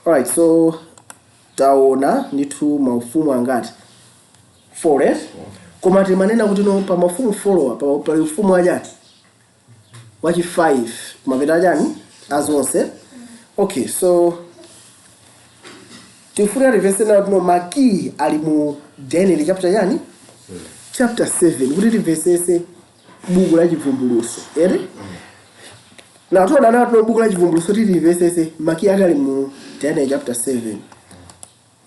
Alright, so taona ndithu maufumu angati? Four, eh? Koma timanena kuti no, pa mafumu 4 pali ufumu wachani? Wachi 5, kumapeta achani azonse. Okay, so tifuna tivese nawo tino ma key ali mu Daniel chapter chani? Chapter 7, kuti timvesese buku la Chivumbuluso, ere? Na tiona nawo tino buku la Chivumbuluso, kuti timvesese, ma key ake ali mu Daniel chapter 7.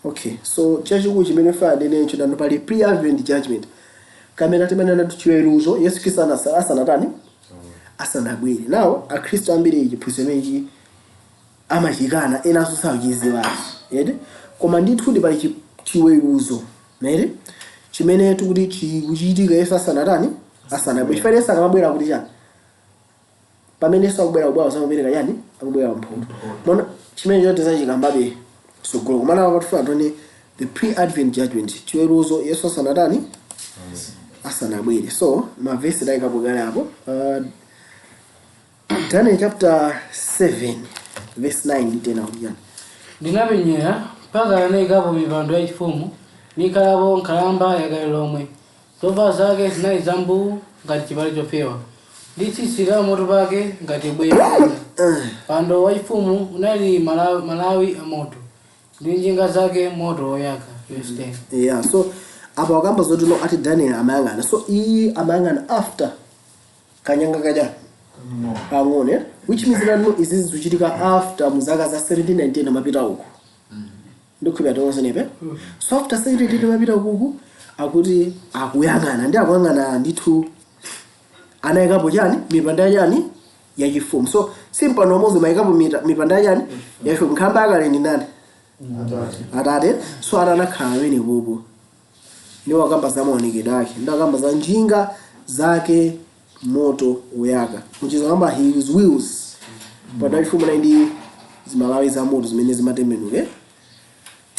Okay, so chachikulu chimene fana ndinecho dano, pali pre-advent judgment kamene timanena chiweruzo Yesu Khristu asanatani, asanabwere. Nawo akhristu ambiri chiphunzitso chimenechi amachikana, enanso sakuchiziwanso, eti? Koma ndithu ndi pali chiweruzo ere chimene tikuti chikuchitika Yesu asanatani, asanabwere. Chifukwa Yesu akamabwera kuti chani? Pamene Yesu akubwera, kubwera sakupereka chani? Akubwera mphoto. Mona chimene chote zachikambabe sogolo kumana apa tifuna tione the pre-advent judgment, chiweruzo Yesu asanatani, asanabwere. So mavesi tayikapo kale apo, Daniel chapter 7 verse 9 ndi 10 akuti chani? Ndinapenyera mpaka anayikapo mipando yachifumu, nikhalapo Nkhalamba yakale lomwe. Zovala zake zinali zambuwu ngati chipale chofewa, ndi tsitsi la mutu pake ngati bweya. Mpando wachifumu unali malawi amoto, ndi njinga zake moto woyaka. Verse 10. Yeah, so apa wakamba zoti no, ati Daniel amayang'ana. So iyi amayang'ana after kanyanga kaja kang'ono, eh? Which means that no, izi zikuchitika after muzaka za 1719 amapita uku, ndikhulupira tonsenepe. So after 1719 amapita ukuku, akuti akuyang'ana ndi akuyang'ana ndithu anayikapo chani? Mipando yachani? Yachifumu. So si mpando umodzi, mayikapo mipando yachani? Yachifumu. Nkhalamba yakale ndi ndani? Atate. So ata anakhala amene popo ndi wakamba za maonekedwe ake, ndi akamba za njinga zake moto woyaka, muchizo kamba his wheels. Mpando wachifumu nayi ndi zimalawi za moto zimene zimatembenuka.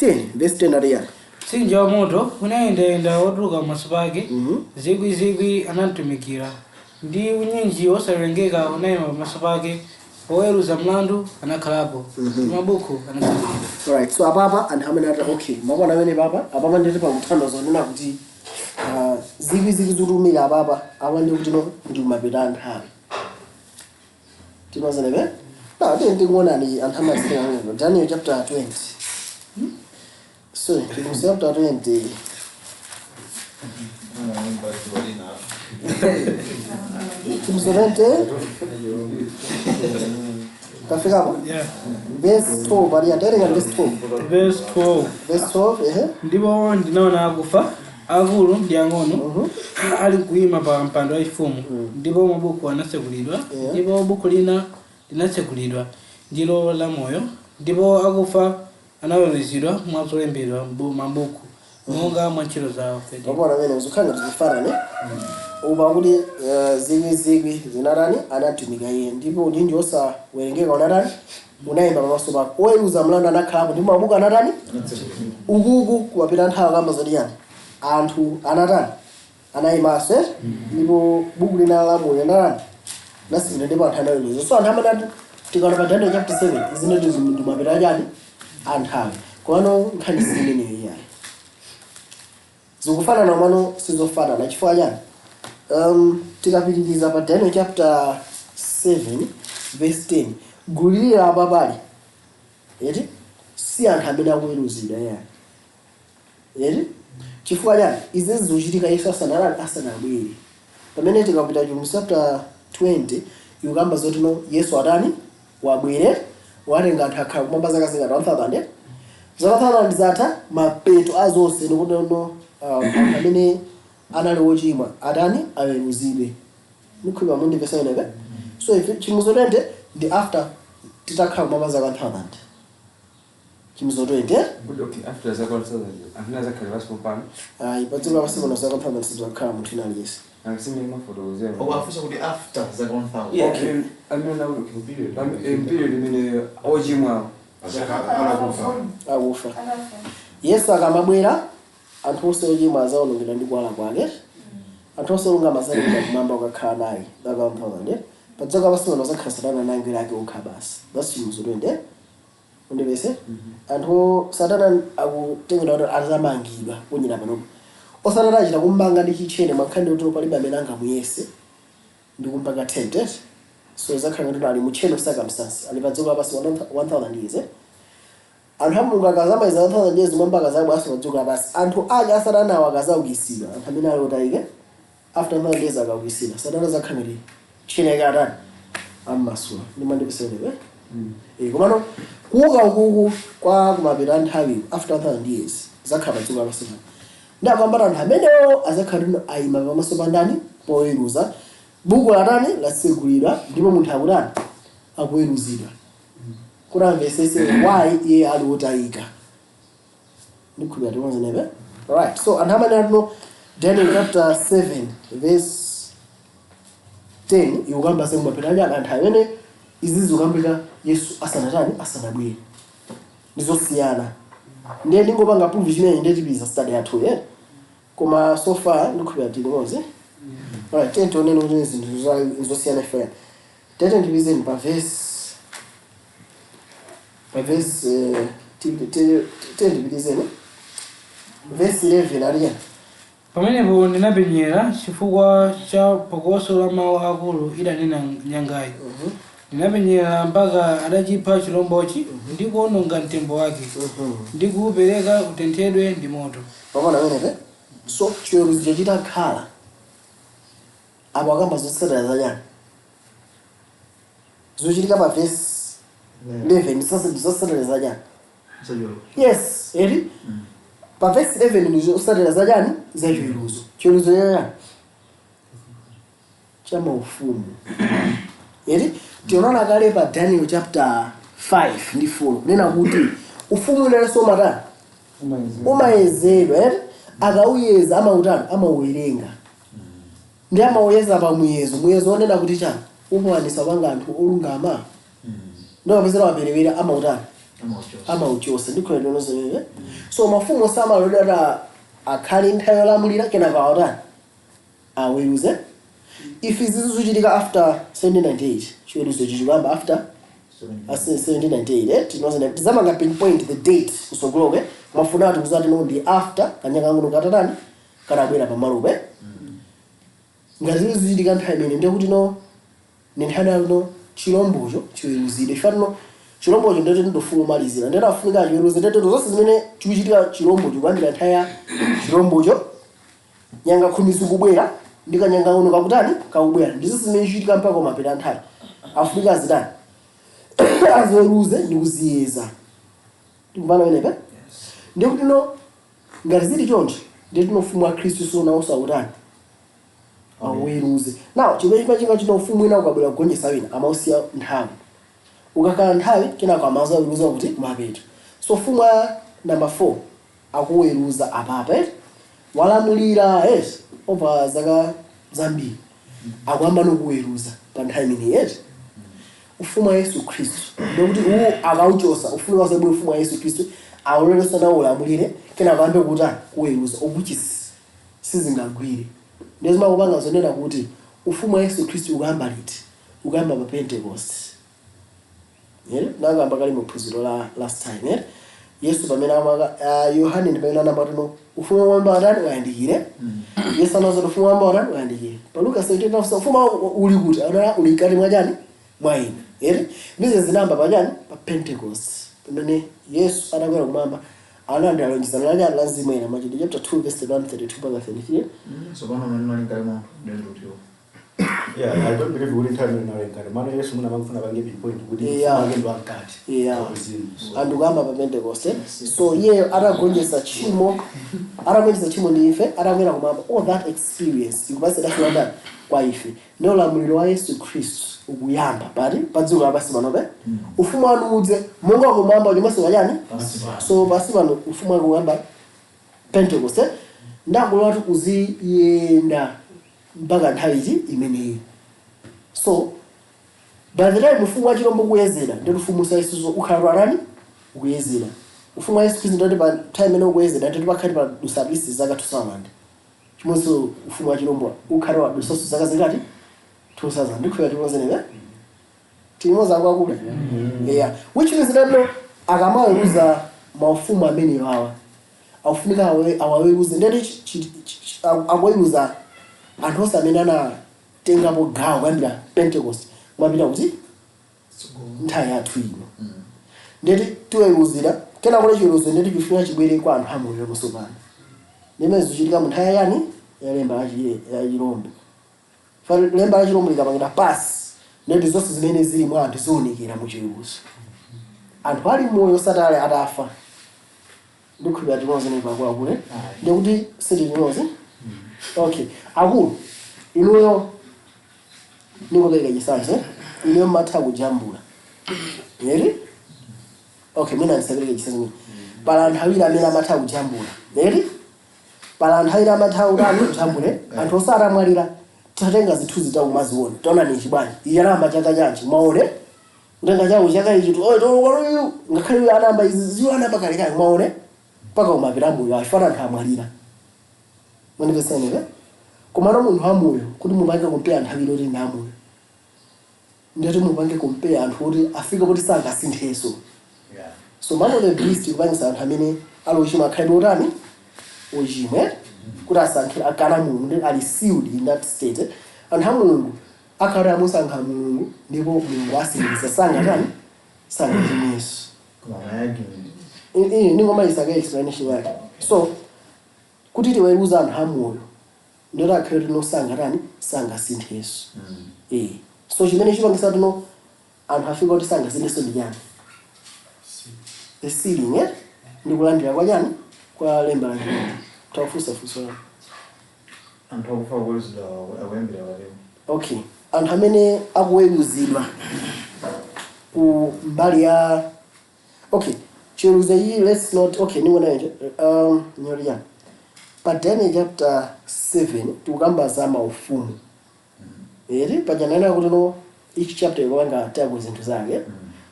10 verse 10 ati yani? Mtsinje wa moto unayendayenda wotuluka pamaso pake. Zikwi zikwi anamtumikira, ndi unyinji wosawerengeka unayima pamaso pake. Oweruza mlandu anakhalapo, ndi mabuku anatsekulidwa. Alright, so apapa anthu amene ati okay, mwakuona amene papa apapa nditi pakuthandiza zonena kuti zikwi zikwi zikutumira apapa, apa ndi kuti no, ndi kumapita nthawi tinozenepe na tiye ndikuonani anthu amazitenga amenepo. Daniel chapter 20, sorry, Chivumbulutso chapter 20. Chivumbulutso 20 tafikapo? Yeah. Verse 12 pali atawerenga verse 12. Verse 12. Verse 12, ehe. Ndipo ndinaona akufa, akulu ndi ang'ono, ali kuyima pa mpando wachifumu, ndipo mabuku anatsekulidwa. Ndipo buku lina linatsekulidwa, ndilo la moyo, ndipo akufa anaweruzidwa mwa zolembedwa mabuku monga mwa ntchito zawo. 13. Mapona amene zikhala ngati zikufanana upa kuti zikwi zikwi zinatani? Anatumika iye, ndipo unyinji wosawerengeka unatani? Unayima pamaso pake. Oweruza mlandu anakhalapo, ndipo mabuku anatani? Ukuku kuwapita nthawi kamba zoti yani? Anthu anatani? Anayimanso, eh? Ndipo buku lina la moyo anatani? Nasimira, ndipo anthu anaweruza. So anthu amanati tikaona pa Daniel chapter 7, izi ndi ndimapita chani? Anthawi. Komano nkhani si imeneyo iyayi. Zikufanana mano sizofanana. Chifukwa chani? Tikapitiriza pa Daniel chapter 7 verse 10, gulu lili apa pali eti si anthu amene akuweruzidwa yayi, eti? Chifukwa chani? Izi zikuchitika Yesu asanalali, asanabwere. Pamene tikapita Chivumbulutso chapter 20, ikukamba zoti no, Yesu atani? Wabwere, watenga anthu, akhala kumwamba zaka zingati? 1000, eh? Zaka 1000 zatha, mapeto azonse ndikuti no, anthu amene anali wochimwa atani? Aweruzidwe. Ndikhulupirira mundimvesa inepe. So ife Chivumbulutso 20 ndi after titakhala kumwamba zaka 1000, Chivumbulutso 20, eh? Kuti okay, after zaka 1000 anthu azakhale pansi pompano? Ayi, padziko lapansi pano zaka 1000 sizakhala munthu ina aliyense. Angasimene mafotokozera. Okuafunsa kuti after zaka 1000. Yeah, amene nakuti period imene ochimwa akufa. Yesu akamabwera, anthu onse ochimwa azawonongedwa ndi kuwala kwake. Anthu onse olungama azapita kumwamba kukakhala naye zaka 1000. Padziko lapansi pano azakhala Satana ndi angelo ake okha basi. That's Chivumbulutso 20, eh? Undipese anthu Satana akutengedwa kuti azamangidwa kunyira panopo. Osatana achita kummanga ndi chitchene mwakhandi kuti palibe amene angamuyese ndi kumpanga tempted. So zakhala ngati ali mu chain of circumstance, ali pa dziko lapansi 1000 years, eh? Anthu a Mulungu akazamaliza 1000 years mwamba, akazabwaso pa dziko lapansi, anthu ake asatanawo akazaukitsidwa, anthu amene ali otayike after 1000 years akaukitsidwa, Satana zakhala ngati chain yake atani, ammasula. Ndimandipesenewe, eh? Komano kuuka ukuku kwa kumapeto a nthawi after 1000 years zakhala pa dziko lapansi pano, ndi akambata anthu amenewo azakhala tino ayima pamaso pa ndani? Poweruza. Buku latani? Latsegulidwa, ndipo munthu akutani? Akuweruzidwa kuti amvesese why iye ali wotayika. Ndikhulupirira tikonzenepe. Alright, so anthu amene atino Daniel chapter 7 verse 10 ikukamba sekumapeto ali anthu amene izi zikukambika Yesu asanatani, asanabwere, ndizosiyana. Ndiye ndingopanga prove chimene, ndiye tipitiriza study yathu, yeah? Koma so far ndikhulupirira tili limodzi. Alright, tiye tionene kuti zinthu zosiyana ifeya. Tete ndipizeni pa verse tiye ndipitizeni verse 11 aliya. Pamenepo ndinapenyera chifukwa cha phokoso la mawu akulu idanena nyangayi. Ndinapenyera mpaka adachipha chilombochi ndi kuwononga mtembo wake ndi kuwupereka utenthedwe ndi moto. Pamona amenepe. So chiweruzo chitakhala apo, akamba zotsatira zachani zochitika pa verse 11? Zotsatira zachani? Yes, eri pa verse 11 ni zotsatira zachani? Zachiweruzo. Chiweruzo chachani? Cha maufumu, eri. Tionana kale pa Daniel chapter 5 ndi 4 kunena kuti ufumu unalenso umatani? Umayezedwa, eri. Akauyeza amautani? Amauwerenga ndi amauyeza pa muyezo. Muyezo onena kuti chani? Ukwanisa panga anthu olungama ndo kapezera waperewera, amautani? Amauchosa. Ndikhulupirira tionozemeve. So mafumu samalodera akhale nthawi yolamulira, kenaka awatani? Aweruze. If izi zichitika after 1798, chiweruzo chichikuyamba after 1798, eh? Tinozene tizamanga pinpoint the date kusogoloke. Mwafunatu kuzati no, ndi after kanyaka ngono katatani, katabwera pamalope. Ngati zili zichitika nthawi imene, ndiye kuti no, ndi nthawi yakuti no chilombocho chiweruzidwe. Chifukwa no chilombocho ndiyoti ndofumu umalizira, ndiye afunika achiweruze. Ndiyoti zonse zimene chikuchitika chilombocho kuyambira nthawi ya chilombocho, nyanga 10 zikubwera ndi kanyanga uno kakutani, kakubwera, ndizo zimene chichitika mpaka kumapeto nthawi, afunika azitani? Aziweruze ndi kuziyeza. Tikumvana pamenepa? Ndiye kuti no, ngati zili choncho, ndiye tino ufumu wa Khristu sona usautani, aweruze. Now chimene chimachinga chino, ufumu wina ukabwera kugonjetsa wina, amausiya nthawi, ukakhala nthawi, kenako amazaweruza kuti kumapeto. So ufumu wa number 4 akuweruza apapa, eh? Walamulira, yes, over zaka zambiri, akuyamba nokuweruza pa nthawi imeneyi, yes. Ufumu wa Yesu Khristu ndikuti uwu akauchosa, ufunika usabwere ufumu wa Yesu Khristu, aulerenso nawo ulamulire, kenako ayambe kutani? Kuweruza, which is sizingagwire. Ndiye zimakupanga zonena kuti ufumu wa Yesu Khristu ukuyamba liti? Ukuyamba pa Pentecost. Yeah? Nakamba kali mu phunziro la last time, yeah? Yesu pamene amaka Yohane ndi pamene anamba tino ufumu wamba watani? Wayandikire. Yesu anawuza ufumu wamba watani? Wayandikire. Pa Luka 17 afusa ufumu wawo uli kuti? Anala uli mkati mwa chani? Mwa ine, ere. Ndizo zinamba pachani? Pa Pentecost, pamene Yesu atakwera kumwamba analandira lonjezano la chani? La Mzimu Woyera. Machitidwe chapter 2 verse 31, 32 mpaka 33. Tsopano amene nali mkati mwa ndendutiwo. Yeah, I don't believe kuti nthawi imene nali mkati. Mano Yesu muna amafuna pange pinpoint kuti ufumu wake ndi wamkati. Uzimu. Anthu kuyamba pa Pentecost. So iyeyo atagonjetsa tchimo, atagonjetsa tchimo ndi ife, atakwera kumwamba, all that experience ikupatsidwanso ndani? Kwa ife. Ndi ulamuliro wa Yesu Khristu ukuyamba pati? Pa dziko lapansi panope. Ufumu wanu udze monga kumwamba chomwenso pachani? So pansi pano ufumu wake ukuyamba Pentecost, eh? Ndakulola kuti uziyenda mpaka nthawi iti? Imeneyi. So by the time ufumu wa chilombo ukuyezera, ndi ufumu sa Yesu ukhala twanani? Ukuyezera. Ufumu wa Yesu Khristu ndoti pa nthawi imene ukuyezera, ndoti pakhati pa dusa at least zaka 2000. Chimodzi ufumu wa chilombo ukhala wadusanso zaka zingati? 2000. Ndikhulupirira timozenebe, tilimoza akuluakulu, yeah. Which means that no, Akamaweruza maufumu amene wawa, akufunika awaweruze ndeti akuweruza anthu onse amene anatengapo gawo kuyambira Pentecost mwapita kuti nthawi yathu ino. Ndeti tiweruzira kena kule chiweruzo, ndeti chifunika chibwere kwa anthu amoyo kusopano. Ndimene zichitika mu nthawi yani ya lemba la chirombo. Fa lemba la chirombo likapangira pasi, ndeti zonse zimene zili mwa anthu zionekera mu chiweruzo, anthu ali moyo satale atafa. Ndikhulupirira tinozi nepakuluakulu, ndikuti sitinozi. Okay, akulu, inuyo ningopereka chitsanzo, inuyo mmatha kujambula eri? Okay, mwina ndisapereke chitsanzo. Mwina pala anthu awiri amene amatha kujambula eri, pala anthu awiri amatha kutani, kujambule. Anthu osatamwalira, tatenga zithunzi tawo kumaziona, taona ni chibwanji iye anayamba chaka chanji, mwaone kutenga chawo chaka ichi tu, oyo ngakhale uyo anayamba izi ziwo anayamba kalekale, mwaone mpaka umapita moyo achifana anthu amwalira. Mwandipesanive? Komano munthu amoyo, kuti mupange compare anthu awiri oti ndi amoyo, ndiyoti mupange compare anthu oti afike kuti sangasinthenso. So mark of the beast kupangisa anthu amene ali ochimwa akhale otani, ochimwe, kuti asankhire akana Mulungu, ndi ali sealed in that state. Anthu a Mulungu akhale amusankha Mulungu, ndipo Mulungu asindikiza, sangatani, sangachimwenso. Koma my argument Iyi ndingomaliza explanation yake. So kuti tiweruza anthu amoyo, ndoti akhale tino sangatani, sangasinthenso. So chimene chipangisa tino anthu afika kuti sangasinthenso ndi chani? The sealing, eh, ndi kulandira kwa chani, kwa lemba la chirombo. Tawafunsa funso lako. Anthu akufa kuweruzidwa akuyambira patero? Okay, anthu amene akuweruzidwa ku mbali ya, okay, chiweruzo iyi, let's not, okay, ningonayo nyori yani pa Daniel chapter 7 tikukamba za maufumu eri. Pajanena kuti no, each chapter ikupanga tackle zinthu zake.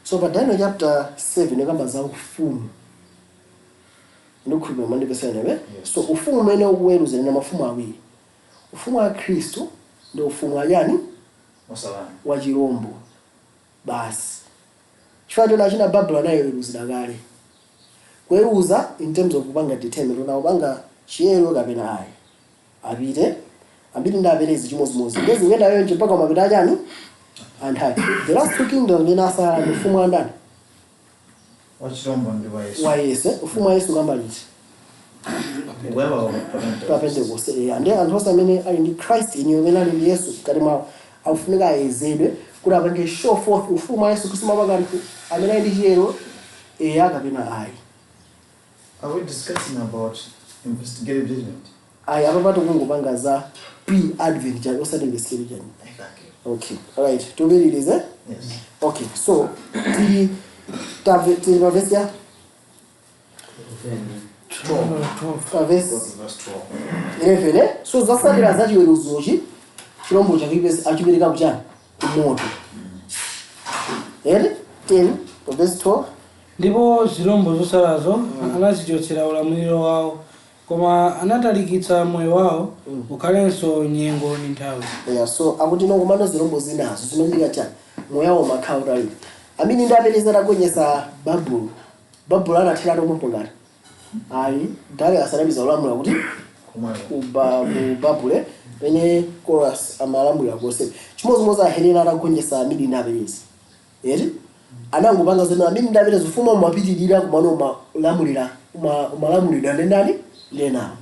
So pa Daniel chapter 7 ikamba za ufumu. Ndikukhulupirira mandipesana. So ufumu umene ukuweruza ndi mafumu awiri, ufumu wa Khristu ndi ufumu wa yani? Wasalani. Wa chirombo basi. Chifukwa chona achina Babuloni anayiweruzira kale, kuweruza in terms of kupanga determine una kupanga chiyero kapena ayi, apite ambiri ndi aperezi chimodzimodzi, ndezi kuyenda yonje mpaka umapita achani anthu ake. The last two kingdoms amene asala ndi ufumu wa ndani? Wachirombo ndi wa Yesu. Wa Yesu. Ufumu wa Yesu kamba liti? Ukuyamba pa Pentecost, eh. Ndi anthu onse amene ali ndi Christ in you, amene ali ndi Yesu mkati mwawo, akufunika ayezedwe kuti apange show forth ufumu wa Yesu Khristu mapaka anthu amene ali ndi chiyero, eya kapena ayi. Are we discussing about investigative judgment? Ayi, apa tikungopanga za pre-advent judgment, osati investigative judgment. Exactly. Okay, alright, tupitirize. Yes. Okay, so tili pa verse ya pa verse Verse 12. 11, eh? So zotsatira za chiweruzochi, chirombo chakipe achipereka kuchani, kumoto ere. 10 pa verse 12. Ndipo zirombo zosalazo anazichotsera ulamuliro wawo, koma anatalikitsa moyo wawo ukhalenso nyengo ndi nthawi. Yeah, so akuti no, komano zirombo zinazo zimachitika chani, moyo wawo makhala utalika. Amene ndi apereza atagonyesa Babulo, Babulo anathera tomwepo ngati ayi Darius anapita kulamula kuti Kumweko. ku Babule pene Chorus amalamulira konse. Chimodzimodzi Ahelena atagonjetsa Amidi ndi Aperezi eti, anangopanga zimene Amidi ndi Aperezi, ufumu umapitirira kumano umalamulira umalamulidwa ndi ndani, ndi nawo.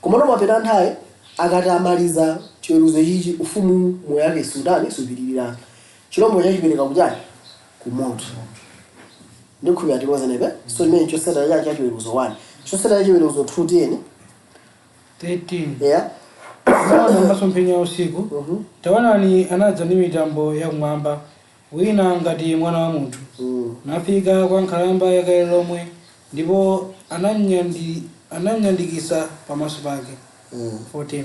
Komano mapita nthawi, akati amaliza chiweruzo chichi, ufumu moyo wake sutani, supitirira. Chirombo chachipereka kuchani, kumoto. Ndikhulupirira tikozenepe. So chimene chotsatira cha chiweruzo 1, chotsatira cha chiweruzo 2, tiyeni. 13. Yeah. Naona masomphenya a usiku, taonani, anadza ndi mitambo yakumwamba wina ngati mwana wa munthu, nafika kwa nkhalamba yakale lomwe, ndipo anamnyandikisa pamaso pake. 14.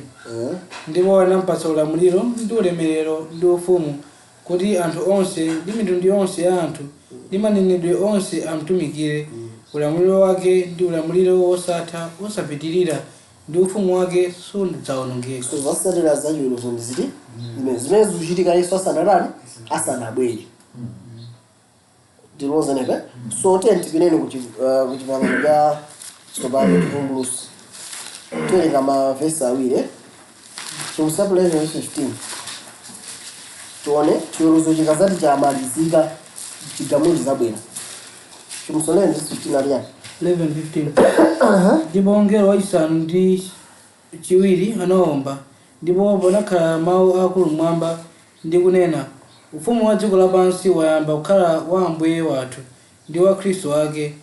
Ndipo anampatsa ulamuliro ndi ulemerero ndi ufumu, kuti anthu onse ndi mitundu yonse ya anthu ndi manenedwe onse amtumikire. Ulamuliro wake ndi ulamuliro wosatha wosapitirira, ndi ufumu wake sudzawonongeka. So zotsatira za chiweruzo ndi ziti zimene zikuchitika Yesu asanatani, asanabwere? Tilozenepe. So tiye tipineni kuchipangano cha tsopano, Chivumbulutso. Tiwerenga mavesi awiri, eh? Chivumbulutso 11 verse 15. Tione chiweruzo chikazati chamalizika, chigamulo chizabwera. Chivumbulutso 11 verse 15 ali yani? 11:15. Ndipo mngelo wachisanu ndi chiwiri anawomba, ndipo panakhala mawu akulu mmwamba ndi kunena, "Ufumu wa dziko lapansi wayamba kukhala wa Ambuye wathu ndi wa Khristu wake,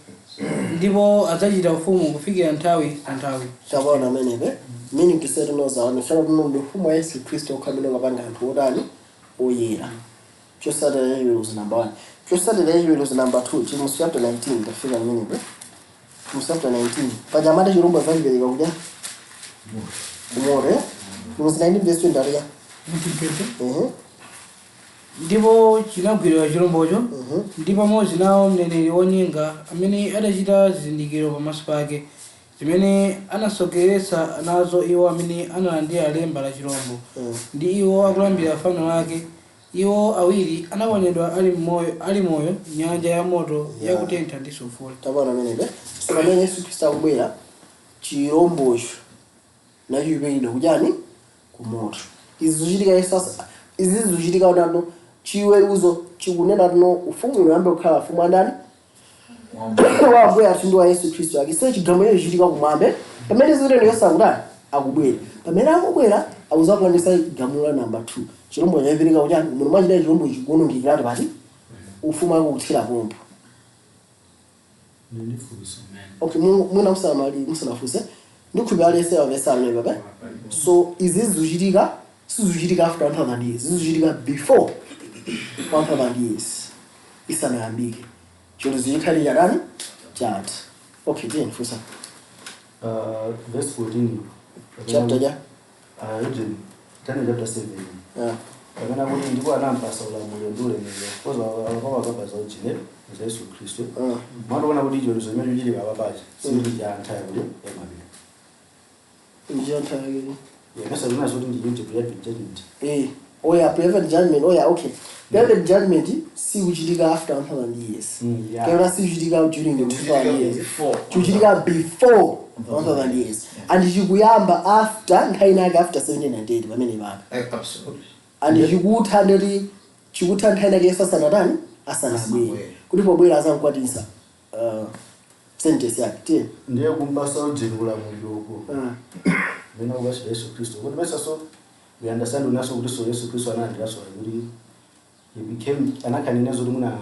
ndipo adzachita ufumu kufikira nthawi za nthawi." Chapaona amenepe, meaning to say tinozaona chana tuno ndi ufumu wa Yesu Khristu okhamene ungapanga anthu otani? Oyera. Chosatira chiweruzo number 1, chosatira chiweruzo number 2, Chivumbulutso chapter 19. Tafika amenepe, Chivumbulutso chapter 19. Pajamata chirombo zachipereka kudya kumoto, eh? Chivumbulutso 19 verse 20 aliya? Ehe. Ndipo chinagwidwa chirombocho, ndi pamodzi nawo mneneri wonyenga amene adachita zizindikiro pamaso pake, zimene anasokeretsa nazo iwo amene analandira lemba la chirombo ndi iwo akulambira fano lake. Iwo awiri anaponyedwa ali moyo nyanja ya moto yakutentha ndi sulfure. Tapaona amenepe. So pamene Yesu Khristu akubwera, chirombocho nacho chiperekidwa kuchani? Kumoto. Izi zikuchitika Yesu izi zikuchitika unano chiweruzo chikunena tuno ufumu unayambe kukhala ufumu andani? Wa Ambuye athu ndi wa Yesu Khristu ake. So chigamulo chichitika kumwamba pamene zitendo Yesu akutani? Akubwera. Pamene akubwera, akuzakwanisa gamulo la number 2. Chirombo chachipereka kuchani? Muno mwachita chirombo chikuonongekiratu pati ufumu akukuthira pompo. Ndinifunso. Okay, mwina musanamali musanafunse, ndikhulupirira aliyense wamvesa amene pape. So izi zikuchitika, sizuchitika after 1000 years, zizuchitika before 1000 years isanayambike. Chiweruzo chikhale chadani? Chatha. Okay, tiye funsa. Verse 14. Chapter ja? Ujeni Daniel chapter 7. Yeah. Kapena kuti ndipo anampasa ulamuliro ndi ulemerero koza akapapa za ujene za Yesu Khristu. Mwatoona kuti chiweruzo chimene chili papapachi sikuti cha nthawi kuti yamapita. Njia nthawi. Yamesa zinazo kuti ndi unit private judgment. Eh, oh yeah, private judgment. Oh yeah, okay. Private judgment sikuchitika after 1000 years. Kapena sikuchitika during the 2000 years. Before. Chikuchitika before 1000 years. And chikuyamba after nthawi inake, after 1798 pamene papa. Absolutely. And chikutha ndoti chikutha nthawi inake Yesu asanatani? Asanabwere. Asanabwere. Kuti pobwera azamkwatisa sentence yake. Tiye. Ndiye kumpasa ujeni ulamuliro uko mene ukasida Yesu Khristu kuti pesa. So we understand unaso kuti so Yesu Khristu analandiranso kuti he became anakhanena zoti muna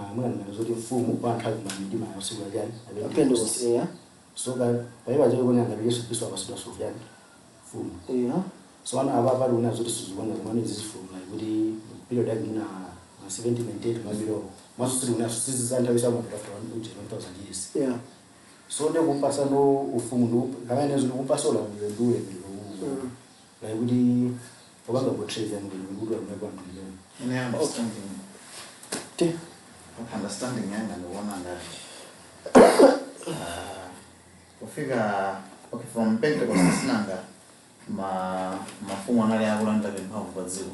zoti mfumu kwa anthu akumamidima ya usiku achani? Pentecost, yeah. So ka paipa chake kuona ngati Yesu Khristu apasidwa sofu yani mfumu. So ana apa pali una zoti sizikuona zimene zizifumu like kuti period yake muna ma 1798 mabiro maso sili una sizizanthawi samapita after 1000 years. So ndiye kumpasa no ufumu ndi kamene zoti kumpasa ulamuliro ndi ulemerero uwu like kuti opanga portray yani kuti ulamuliro kwa anthu ndiyani. Ine understanding. Tiye. Understanding yanga ndikuona ngati kufika, okay, from Pentecost sinanga ma mafumu anali akulanda mphamvu pa dziko.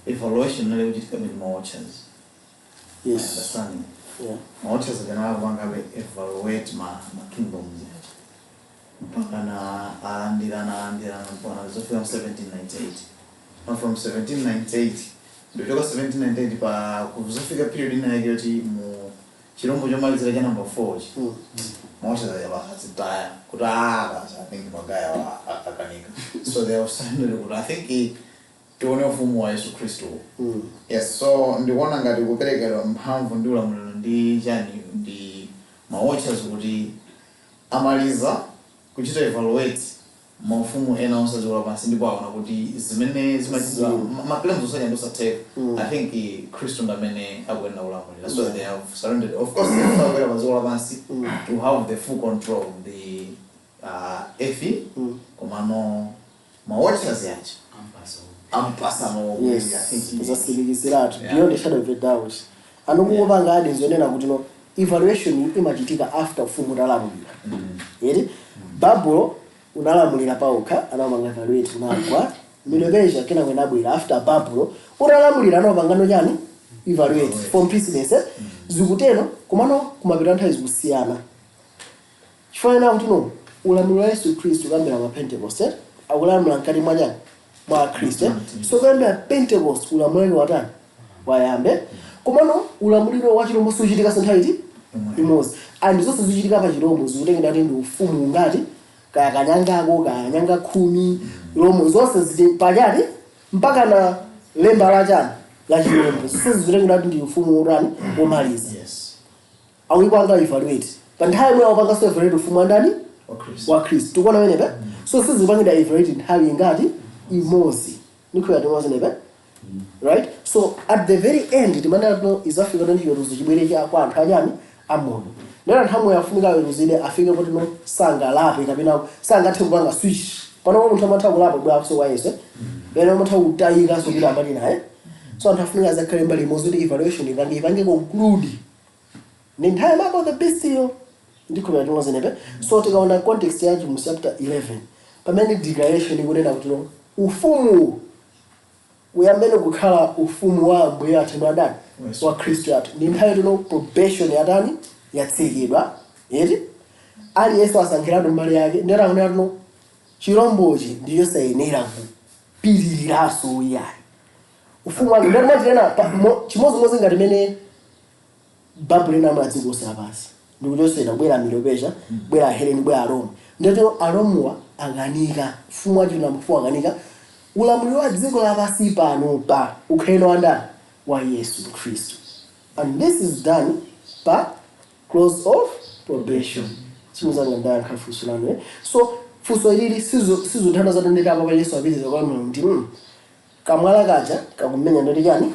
Evaluation inali kuchitika ndi ma watchers. Understanding, ma watchers akanala kupangabe evaluate ma kingdoms yacho mpaka na alandirana alandirana mpaka zofika mu 1798. Now from 1798, ndikuchoka 1798 pa kuzofika period ina yake yoti mu chirombo chomalizira cha number 4 chi, ma watchers azitaya kuti ah, basi, I think magaya akanika. So they have started kuti I think tione ufumu wa Yesu Khristu. Yes, so ndikuona ngati kuperekedwa mphamvu ndi ulamuliro ndi chani ndi ma watchers kuti amaliza kuchita evaluate maufumu ena onse dziko lapansi ndipo aona kuti zimene zimachitidwa ma claims osacha ndi osatheka. I think Khristu ndi amene akuyenera kulamulira, so they have surrendered. Of course sakukwera pa dziko lapansi to have the full control of the earth, komano ma watchers yacho ampasano. Yes. I think Zasindikiziratu beyond a shadow of a doubt. Anokungopanga adi zonena kuti no evaluation imachitika after ufumu utalamulira. Eri Babulo unalamulira paokha, anapanga evaluate, unagwa. Medo Persia kena kwenabwera after Babulo utalamulira, anapangano chani? Evaluate from precedence, eh? Zikutero, komano kumapita nthawi zikusiyana. Chifanana kuti no ulamuliro wa Yesu Khristu kuyambira pa Pentecost, eh? Akulamula mkati mwa chani? Mwa Khristu, eh? So kuyambira Pentecost ulamuliro watani? Wayambe. Komano ulamuliro wa chirombo suchitika nthawi iti? Imodzi. And zonse zichitika pa chirombo zikutengera kuti ndi ufumu ungati, kaya kanyangako, kaya nyanga 10, romo zonse zili pachati mpaka na lemba la chani? La chirombo. Zonse zikutengera kuti ndi ufumu utani? Womaliza. Awipanga evaluate pa nthawi imwe awupanganso evaluate ufumu wa ndani? Wa Khristu. Wa Khristu. Tikuona pamenepa? So sizipangidwa evaluate nthawi ingati? Imodzi. Ndikhulupirira timozinepa, right? So at the very end timanena tino izafika ndi chiweruzo chibwere cha kwa anthu achani? Amoyo. Ndena anthu amoyo afunika aweruzide, afike kuti no sangalape kapena sangathe kupanga switch. Pano munthu amatha kulapa bwera kwa Yesu, pena amatha kutayika so kuti ambali naye. So anthu afunika azakhale mbali imodzi kuti evaluation ipange conclude ni nthawi mark of the beast iyo. Ndikhulupirira timozinepe. So tikaona context yacho mu chapter 11, pamene declaration ikunena kuti no ufumu uyambene kukhala ufumu wa Ambuye athu ndi adani wa Khristu athu, ndi nthawi tino probation yatani? Yatsekedwa, eti? Aliyense asankhiratu mbali yake. Ndera kunena tino chirombochi ndichosayenera kupitiriranso iyayi ufumu wake. Ndati mwachitena chimodzimodzi ngati mene Babuloni inamwa dziko lonse lapansi ndikuchosera kubwera Medo-Persia, bwera Aheleni, bwera Aroma. Ndetero Aromuwa akanika ufumu wacho na mfumu, akanika ulamuliro wa dziko lapansi pano pa ukhale wa ndani? Wa Yesu Khristu. And this is done pa close of probation. Simuzanga ndayankha funso lanu, eh? So funso ilili sizothana zatondera apa pa Yesu apitiriza kwa Mulungu ndi kamwala kaja kakumenya ndoti chani?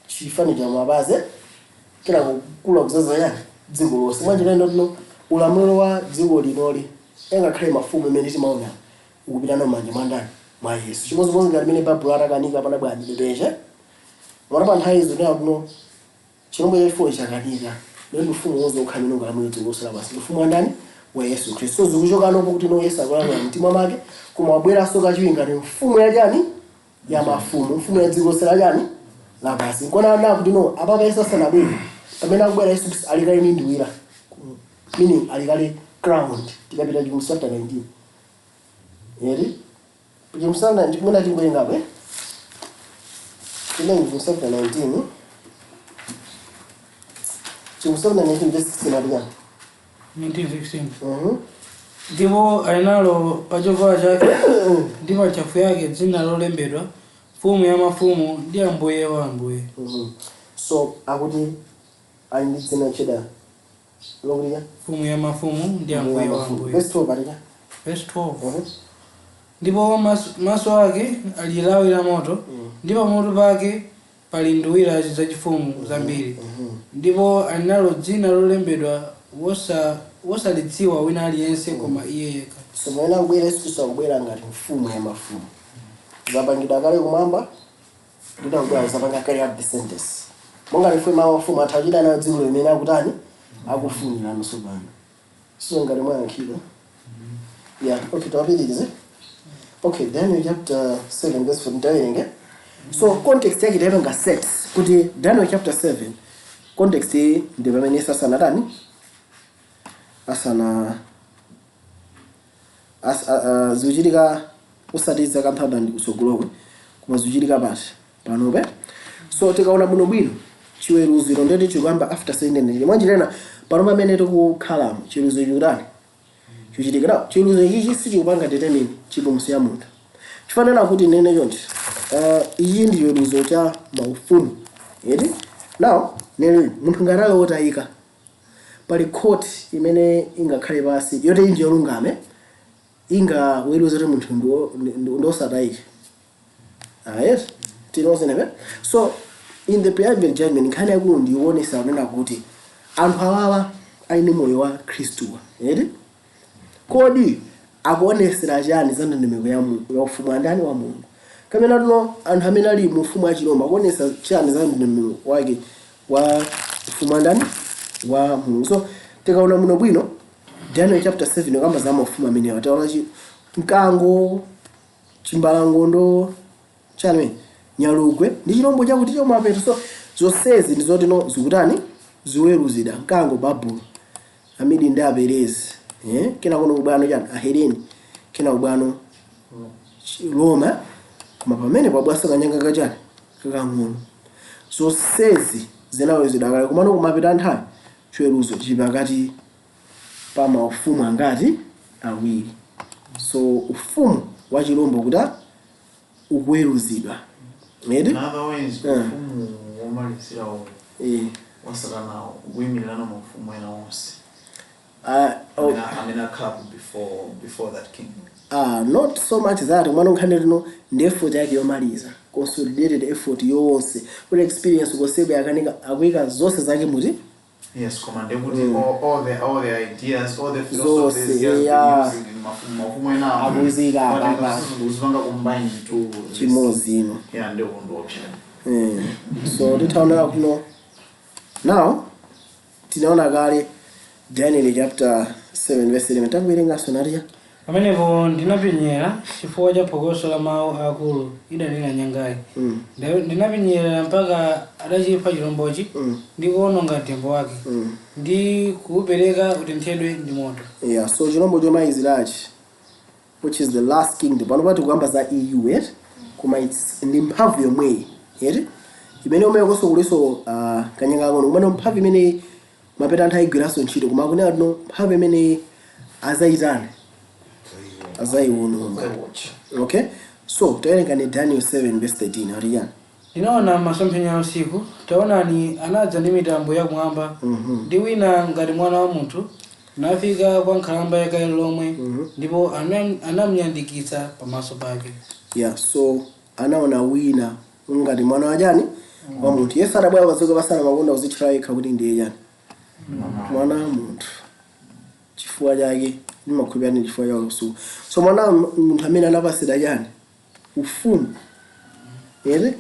Chifani cha mapazi, kila kukula kuzaza yani dziko lonse. Mwanjira ino ulamuliro wa dziko linoli, engakhale mafumu imene timaona, ukupita no manja mwa ndani? Mwa Yesu. Chimodzimodzi ngati mene Babulo atakanika, panabwera Medo-Persia. Mwana pa nthawi izo ndina kuno chirombo chachifuwo chakanika, ndi ufumu wonse ukhala umene ungalamulire dziko lonse lapansi, ufumu wa ndani? Wa Yesu Khristu. So zikuchokanopo kuti no Yesu akulamula mtima mwake, koma wabweranso kachiwiri ngati mfumu yachani? Ya mafumu, mfumu ya dziko lonse lachani? Lapansi. Nkona ana kuti no apapa Yesu asanabwere, pamene akubwera Yesu Khristu ali kale ndi nduwira, meaning ali kale crowned. Tikapita Chivumbulutso chapter 19 yeri, Chivumbulutso 19 kumene tingoyengapo, eh, timene Chivumbulutso chapter 19, Chivumbulutso chapter 19 verse 16 atiyani? 1916. Mhm. Ndipo ali nalo pa chovala chake ndi pa ntchafu yake dzina lolembedwa, Mfumu ya mafumu ndi Ambuye wa ambuye. So akuti ali ndi dzina cheda lokuti Mfumu ya mafumu ndi Ambuye wa ambuye. Verse 12 patika. Verse 12. Ndipo maso ake ali lawi la moto, ndi pamutu pake pali nduwira zachifumu zambiri, ndipo ali nalo dzina lolembedwa wosalidziwa wina aliyense koma iye yekha. So pamene akubwera Yesu Khristu, akubwera ngati mfumu ya mafumu. Zapangidwa kale kumwamba, ndinakubwera zapanga carry out the sentence. Monga mfumu ya mafumu atha kuchita nayo dziko limene akutani? Akufunira nonso pano. So ngati mwayankhidwa, yeah. Okay, tawapitirize. Okay, Daniel chapter 7 verse 14 tawerenge. So context yake taipanga set kuti Daniel chapter 7 context iyi ndi pamene Yesu asanatani, asana zikuchitika usatiza kamphamba ndi kutsogolokwe, koma zikuchitika pati? Panope. So tikaona bwinobwino chiweruziro ndeti chikuyamba after 17. Mwanjirena pano pamene tikukhalamo chiweruzo chikutani? Chikuchitika. Now chiweruzo ichichi sichikupanga determine chipulumutso ya munthu. Chifanana kuti nene chonchi, ichi ndi chiweruzo cha maufumu, eti? Now nene munthu ngati ali wotayika, pali court imene ingakhale pasi yoti inji yolungame ingaweruze kuti munthu ndiwosatayika? Ah, yes, tinozenepe. So in the pre-advent judgment, nkhani yakulu ndionesa kunena kuti anthu awawa ali ndi moyo wa Khristuwa, eti? Kodi akuonesera chani za ndondomeko ya ufumu andani? Wa Mulungu. Kapena tuno anthu amene ali mu ufumu wa Chiroma akuonesa chani za ndondomeko wake wa ufumu andani? Wa Mulungu. So tikaona muno bwino Daniel chapter 7 kamba za mafumu amenewa, taona mkango, chimbalangondo, chani, nyalugwe ndi chirombo chakuti chomapeto. So Zonsezi ndi zotino zikutani? Ziweruzidwa. Mkango Babulo, Amidi ndi Aperezi, eh? Kena kuno kubwano chani? Aheleni. Kena kubwano Roma. Koma pamene pabwasa kanyanga kachani? Kakang'ono. Zonsezi zinaweruzidwa kale, komano kumapita nthawi chiweruzo chili pakati pa maufumu angati? Awiri. So ufumu wa chilombo kuti ukuweruzidwa, eti? In other ways, ufumu womalizirawo wa Satana ukuyimirana maufumu ena onse Oh, amene akhalapo before that king. Ah, not so much that. Mwana, nkhani lino ndi effort yake yomaliza, consolidated effort yonse, kuti experience kosebe akanika, akuyika zonse zake muti. Yes, koma ndekuti all the ideas, all the philosophies Zonse, he has been using in mafumu ena Akuzika apa. Uzipanga combine to this. Chimodzi ino. Yeah, ndikundi option. So titaonera kuno now, tinaona kale Daniel chapter 7 verse 11. Takuwerenganso natiya. Pamenepo ndinapenyera chifukwa cha phokoso la mawu akulu idanena nyangayi. Ndinapenyera mpaka adachipha chilombochi ndi kuwononga mtembo wake ndi kuwupereka utenthedwe ndi moto. Yeah, so chilombo chomalizirachi, which is the last kingdom, pano pati kuyamba za EU, eti? Koma it's ndi mphamvu yomweyi, eti, imene umekonso kuliso kanyanga kang'ono, kumene mphamvu imene mapeta anthu ayigwiranso ntchito, koma akunena tino mphamvu imene azayitani? Azayiwononga. Okay, so tawerenga ni Daniel 7 verse 13, ati chani? Ndinaona masomphenya a usiku, taonani, anadza ndi mitambo yakumwamba ndi wina ngati mwana wa munthu, nafika kwa nkhalamba yakale lomwe, ndipo anamuyandikitsa pamaso pake. Yeah, so anaona wina ngati mwana wa chani? Wa munthu. Yesu adabwera padziko pasana makonda kuzitchula yekha kuti ndiye chani? Mwana wa munthu. Chifukwa chake ndimakhulupirira ndi chifukwa cha usiku. So mwana wa munthu amene anapasidwa chani? Ufumu, ere?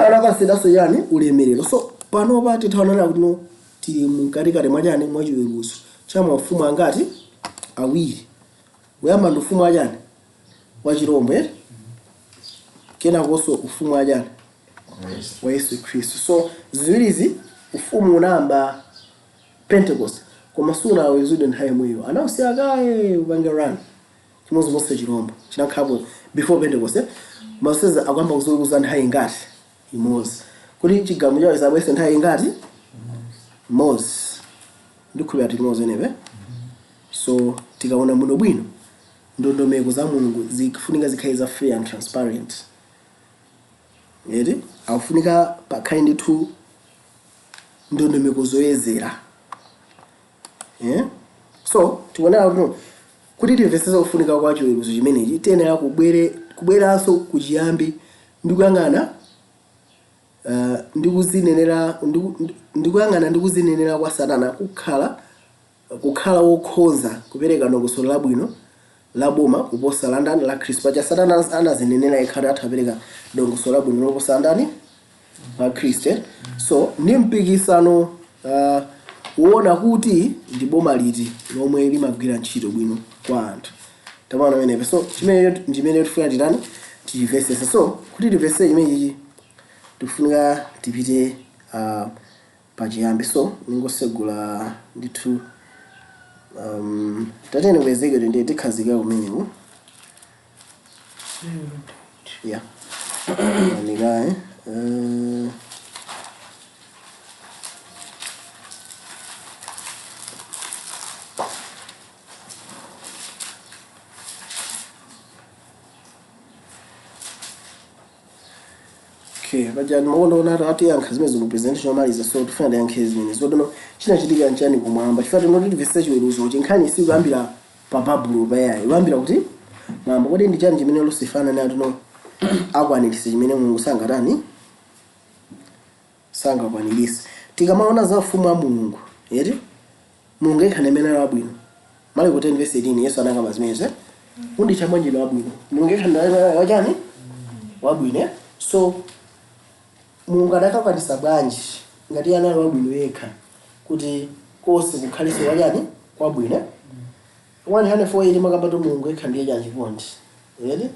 Anapasidwanso chani? Ulemerero. So panopa tithaonana kuti no, tili mkatikati mwa chani? Mwa chiweruzo cha maufumu angati? Awiri. Kuyamba ndi ufumu wachani? Wa chirombo, ere? Kenakonso ufumu wachani? Wa Yesu Khristu. So ziwirizi, ufumu unayamba Pentecost, koma sunawezudwe nthawi imweyo, anawusiya kaye upange run. Chimodzimodzi chirombo chinakhalapo before Pentecost, eh? Maseza akuyamba kuzokuza nthawi ingati? Imodzi. Kuti chigamu chawo chisabwese nthawi ingati? Imodzi. Ndikhulupirira limodzi enepe. So tikaona muno bwino, ndondomeko za Mulungu zikufunika zikhale za free and transparent, eti? Akufunika pakhale ndithu ndondomeko zoyezera, yeah? So tikuonera kuti kuti timvetsetse kufunika kwa chiweruzo chimenechi, tiyenera kubweranso kuchiyambi ndi kuyang'ana ndi kuzinenera ndi kuyang'ana ndi kuzinenera kwa Satana kukhala wokhoza kupereka dongosolo labwino la boma kuposa la ndani? La Khristu. Paja Satana anazinenera yekha kuti atha kupereka dongosolo labwino loposa la ndani? La Khristu, eh? So ndi mpikisano kuona kuti ndi boma liti lomwe limagwira ntchito bwino kwa anthu. Tamana pamenepo. So chimene chimene tifuna titani? Tichimvetsetse. So kuti timvetsetse chimenechi, tikufunika tipite pachiyambi. So ningosegula ndithu, tatene ku Ezekiel, ndiye tikhazikika kumeneko. Yeah, anikaye okay, paja ndimakonda kuti atiyankha zimene zili presentation yomaliza. So tifuna tiyankhe zimene zotino chinachitika nchani kumwamba, chifukwa tinoti timvetse chiweruzo. Chinkhani sikuyambira pa Babulo payayi, ikuyambira kuti mwamba. Kodi ndi chani chimene Lucifer ananena tino akwaniritse chimene Mulungu sangatani? Sangakwaniritse. Tikamaona za ufumu wa Mulungu, eti, Mulungu yekha ndi amene ali wabwino. Marko 10 verse 18, Yesu anakamba zimenezi, eh? Unditcha bwanji wabwino? Mulungu yekha ndi amene ali wachani? Wabwino, eh? So Mulungu adakakwanisa bwanji, ngati iye anali wabwino yekha, kuti konse kukhalenso wachani? Kwabwino, eh? 148 makamba to Mulungu yekha ndiye chachikondi, eti?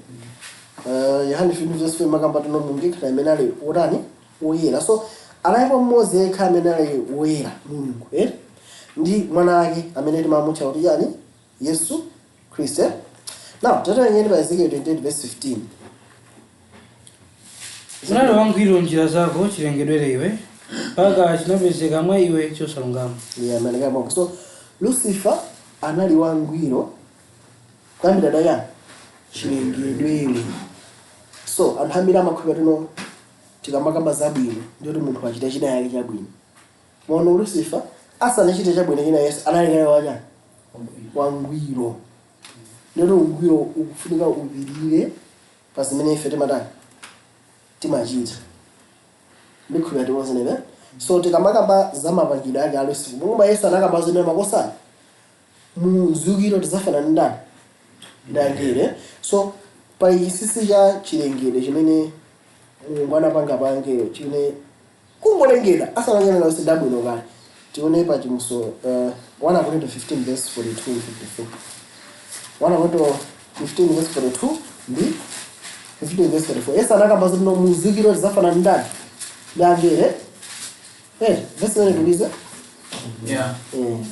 Yohane 15 verse 4 makamba to Mulungu yekha amene ali wotani? Woyera. So analipo mmodzi yekha amene ali woyera, Mulungu, eh? Ndi mwana ake amene timamutcha kuti yani? Yesu Khristu, eh? Now tatiwerengeni pa Ezekiel 28 verse 15. Unali wangwiro njira zako chilengedwere iwe, mpaka chinapezeka mwa iwe chosalungama. Yeah, maaneka. So Lucifer anali wangwiro kuyambira dayani? Chilengedwere. So anthu ambiri amakhulupirira tino tikamakamba zabwino ndiyoti munthu achita china yake chabwino. Maono, Lucifer asanachite chabwino china, Yesu anali kale wachani? Wangwiro. Ndiyoti ungwiro ukufunika upirire pa zimene ife timatani? Timachita. Ndikhulupirira timozenebe. So tikamakamba za mapangidwe ake a Lucifer, mulungu, Yesu anakamba zimene makosana muzukiro tizafanana ndani? Ndangere. So pali chinsinsi cha chilengedwe chimene Mulungu anapanga pa angelo, chimene kungolengedwa asanalengedwe lonse ndabwino kale. Tione pa chimuso 1 Korinto 15 verse 42 54. 1 Korinto 15 verse 42 ndi 15 verse 44. Yesu anakamba zoti no, muzukiro tizafanana ndani? Ndangere. Verse imene tulize. Yeah.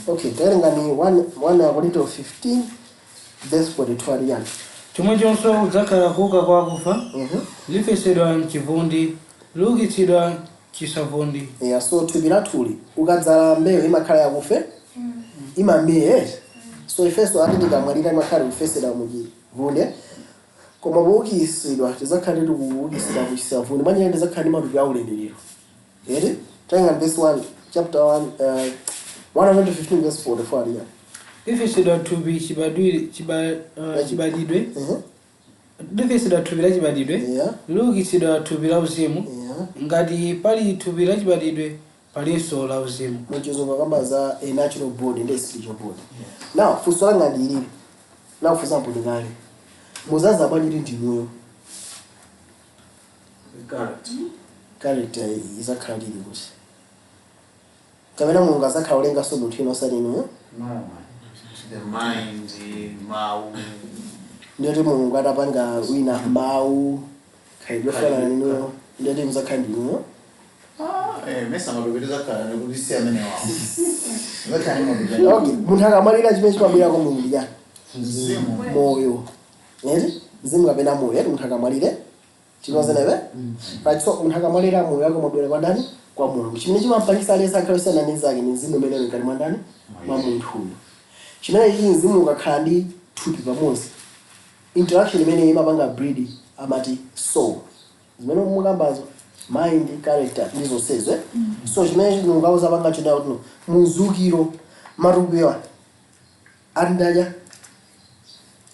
Okay, tawerengani 1 Korinto 15 verse 42 ali yani? Chomwechonso kudzakhala kuuka kwa akufa. Lifesedwa mchivundi, liukitsidwa chisavundi. Yeah, so thupi lathuli ukadzala mbewu imakhala yakufe, imamera. So ifeso ati tikamwalira imakhala kufesedwa muchivunde, koma poukitsidwa tidzakhala tili kuukitsidwa kuchisavundi. Mwanjira tidzakhala ndi matupi aulemerero, eti? Tawerenga verse 1, chapter 1, 1 Korinto 15 verse 44 ali yani? Lifesedwa thupi chibadidwe. Lifesedwa thupi la chibadidwe, liukitsidwa thupi la uzimu. Ngati pali thupi la chibadidwe, palinso la uzimu. Muchizungu akamba za a natural body ndi a spiritual body. Now funso langa ndi ilili. Now for example, ndikale muzaza bwanji ndinuyo? Correct. Character izakhala lili kuti kapena Mulungu azakhala ulenganso munthu ina osati inuyo? No, man. The mind, mawu. Ndiyoti Mulungu atapanga wina mawu khalidwe ofanana ninuyo, ndiyoti muzakhala ndinuyo? Ah, mesa mapepeteza khala nekuti si amene wawo. Zakhala ni mapepeteza. Okay, munthu akamwalira chimene chimabwera kwa Mulungu ndi chani? Mzimu. Moyo, eti? Mzimu kapena moyo, eti? Munthu akamwalire chinozenebe, right? So munthu akamwalira moyo wake umabwera kwa ndani? Kwa Mulungu. Chimene chimampangisa aliyense akhale osiyana ndi nzake ni mzimu umene uli mkati mwa ndani? Mwa munthuyo. Chimene chichi mzimu ukakhala ndi thupi pamodzi, interaction imene imapanga breed amati soul, zimene mukambazo, mind, character ndi zonsezo, eh? So chimene Mulungu awuzapanga chonayo kuti muzukiro matupiwa andaja,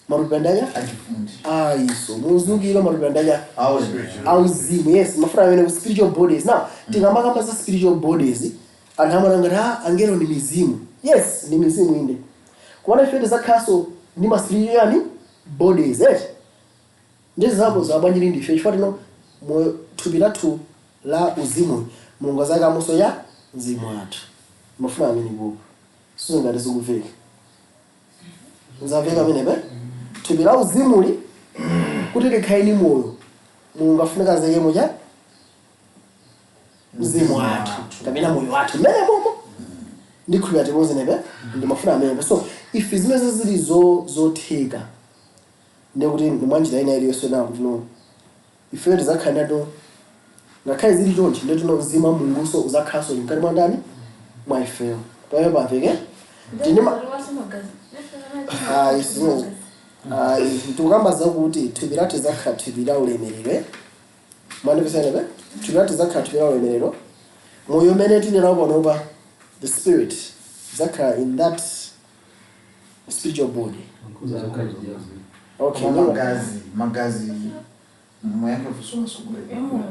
matupi andaja. Achifundi. Ayiso muzukiro matupi andaja. Auzimu. Auzimu, yes. Mafuna amene ku spiritual bodies. Now tikamakamba za spiritual bodies, anthu amaona ngati ah, angelo ndi mizimu. Yes, ndi mizimu inde, kuona ife tizakhaso ndi ma spiritual yani bodies, eh? Ndi zapo zabwanjiri ndife chifukwa tino moyo thupi lathu la uzimu Mulungu azakamonso ya mzimu wathu. Mafuna amene kupo sizingati zikuveka, nzamveka amenepe. Thupi la uzimuli kuti likhale ni moyo, Mulungu afunika azekemo cha mzimu wathu kapena moyo wathu mmene momo. Ndikhulupirira timozenepe, ndimafuna amenepe. So ife zimene zili zotheka ndikuti mwanjira ina iliyonse nawo kuti no, ifeyo tidzakhala nato ngakhale zili chonchi, ndetino mzimu wa Mulunguso uzakhalanso mkati mwa ndani? Mwa ifeyo. Pamene pamveke tindima. Ayi, sino ayi, tikukamba zakuti thupi lathu lidzakhala thupi la ulemerero. Mwandipesanabe? Thupi lathu lidzakhala thupi la ulemerero. Moyo umene tili nawo panopa, the spirit idzakhala in that spiritual body. Okay. Koma magazi muyankhe funso lasogolera.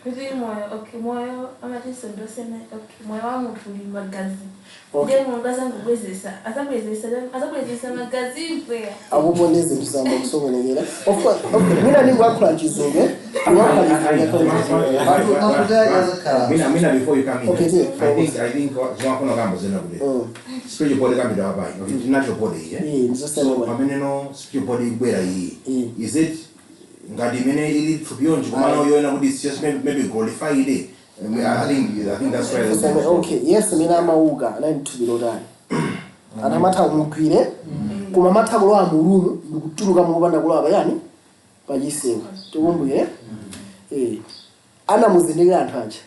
Kuti moyo, okay, moyo amatinso ndosiyana. Okay, moyo wa munthu uli magazi. Okay. Ndiye Mulungu azangobwezesa, azabwezesa magazi mpweya. Akupo ndi zinthu zamba kusokonekera. Of course, okay, mwina ndingoyankhula Chizungu, eh? Ndingoyankhula Chizungu. Mina, before you come in, Okay, yeah. I think zimakhona kamba zena kuti spiritual body kambira apayi, okay, natural body, yeah? Eh, ndizosiyana So bwana. pamene no spiritual body ikubwera iyi, is it ngati imene ili thupi yonje, komano yoyena kuti it's just maybe glorified? I think that's why. Okay, Yesu mene amauka anali thupi lotani? Anthu amatha kumugwire, koma amatha kulowa mu room ndikutuluka mukupanda kulowa payani, pachiseko. Tikumbukire anamuzindikira anthu aja.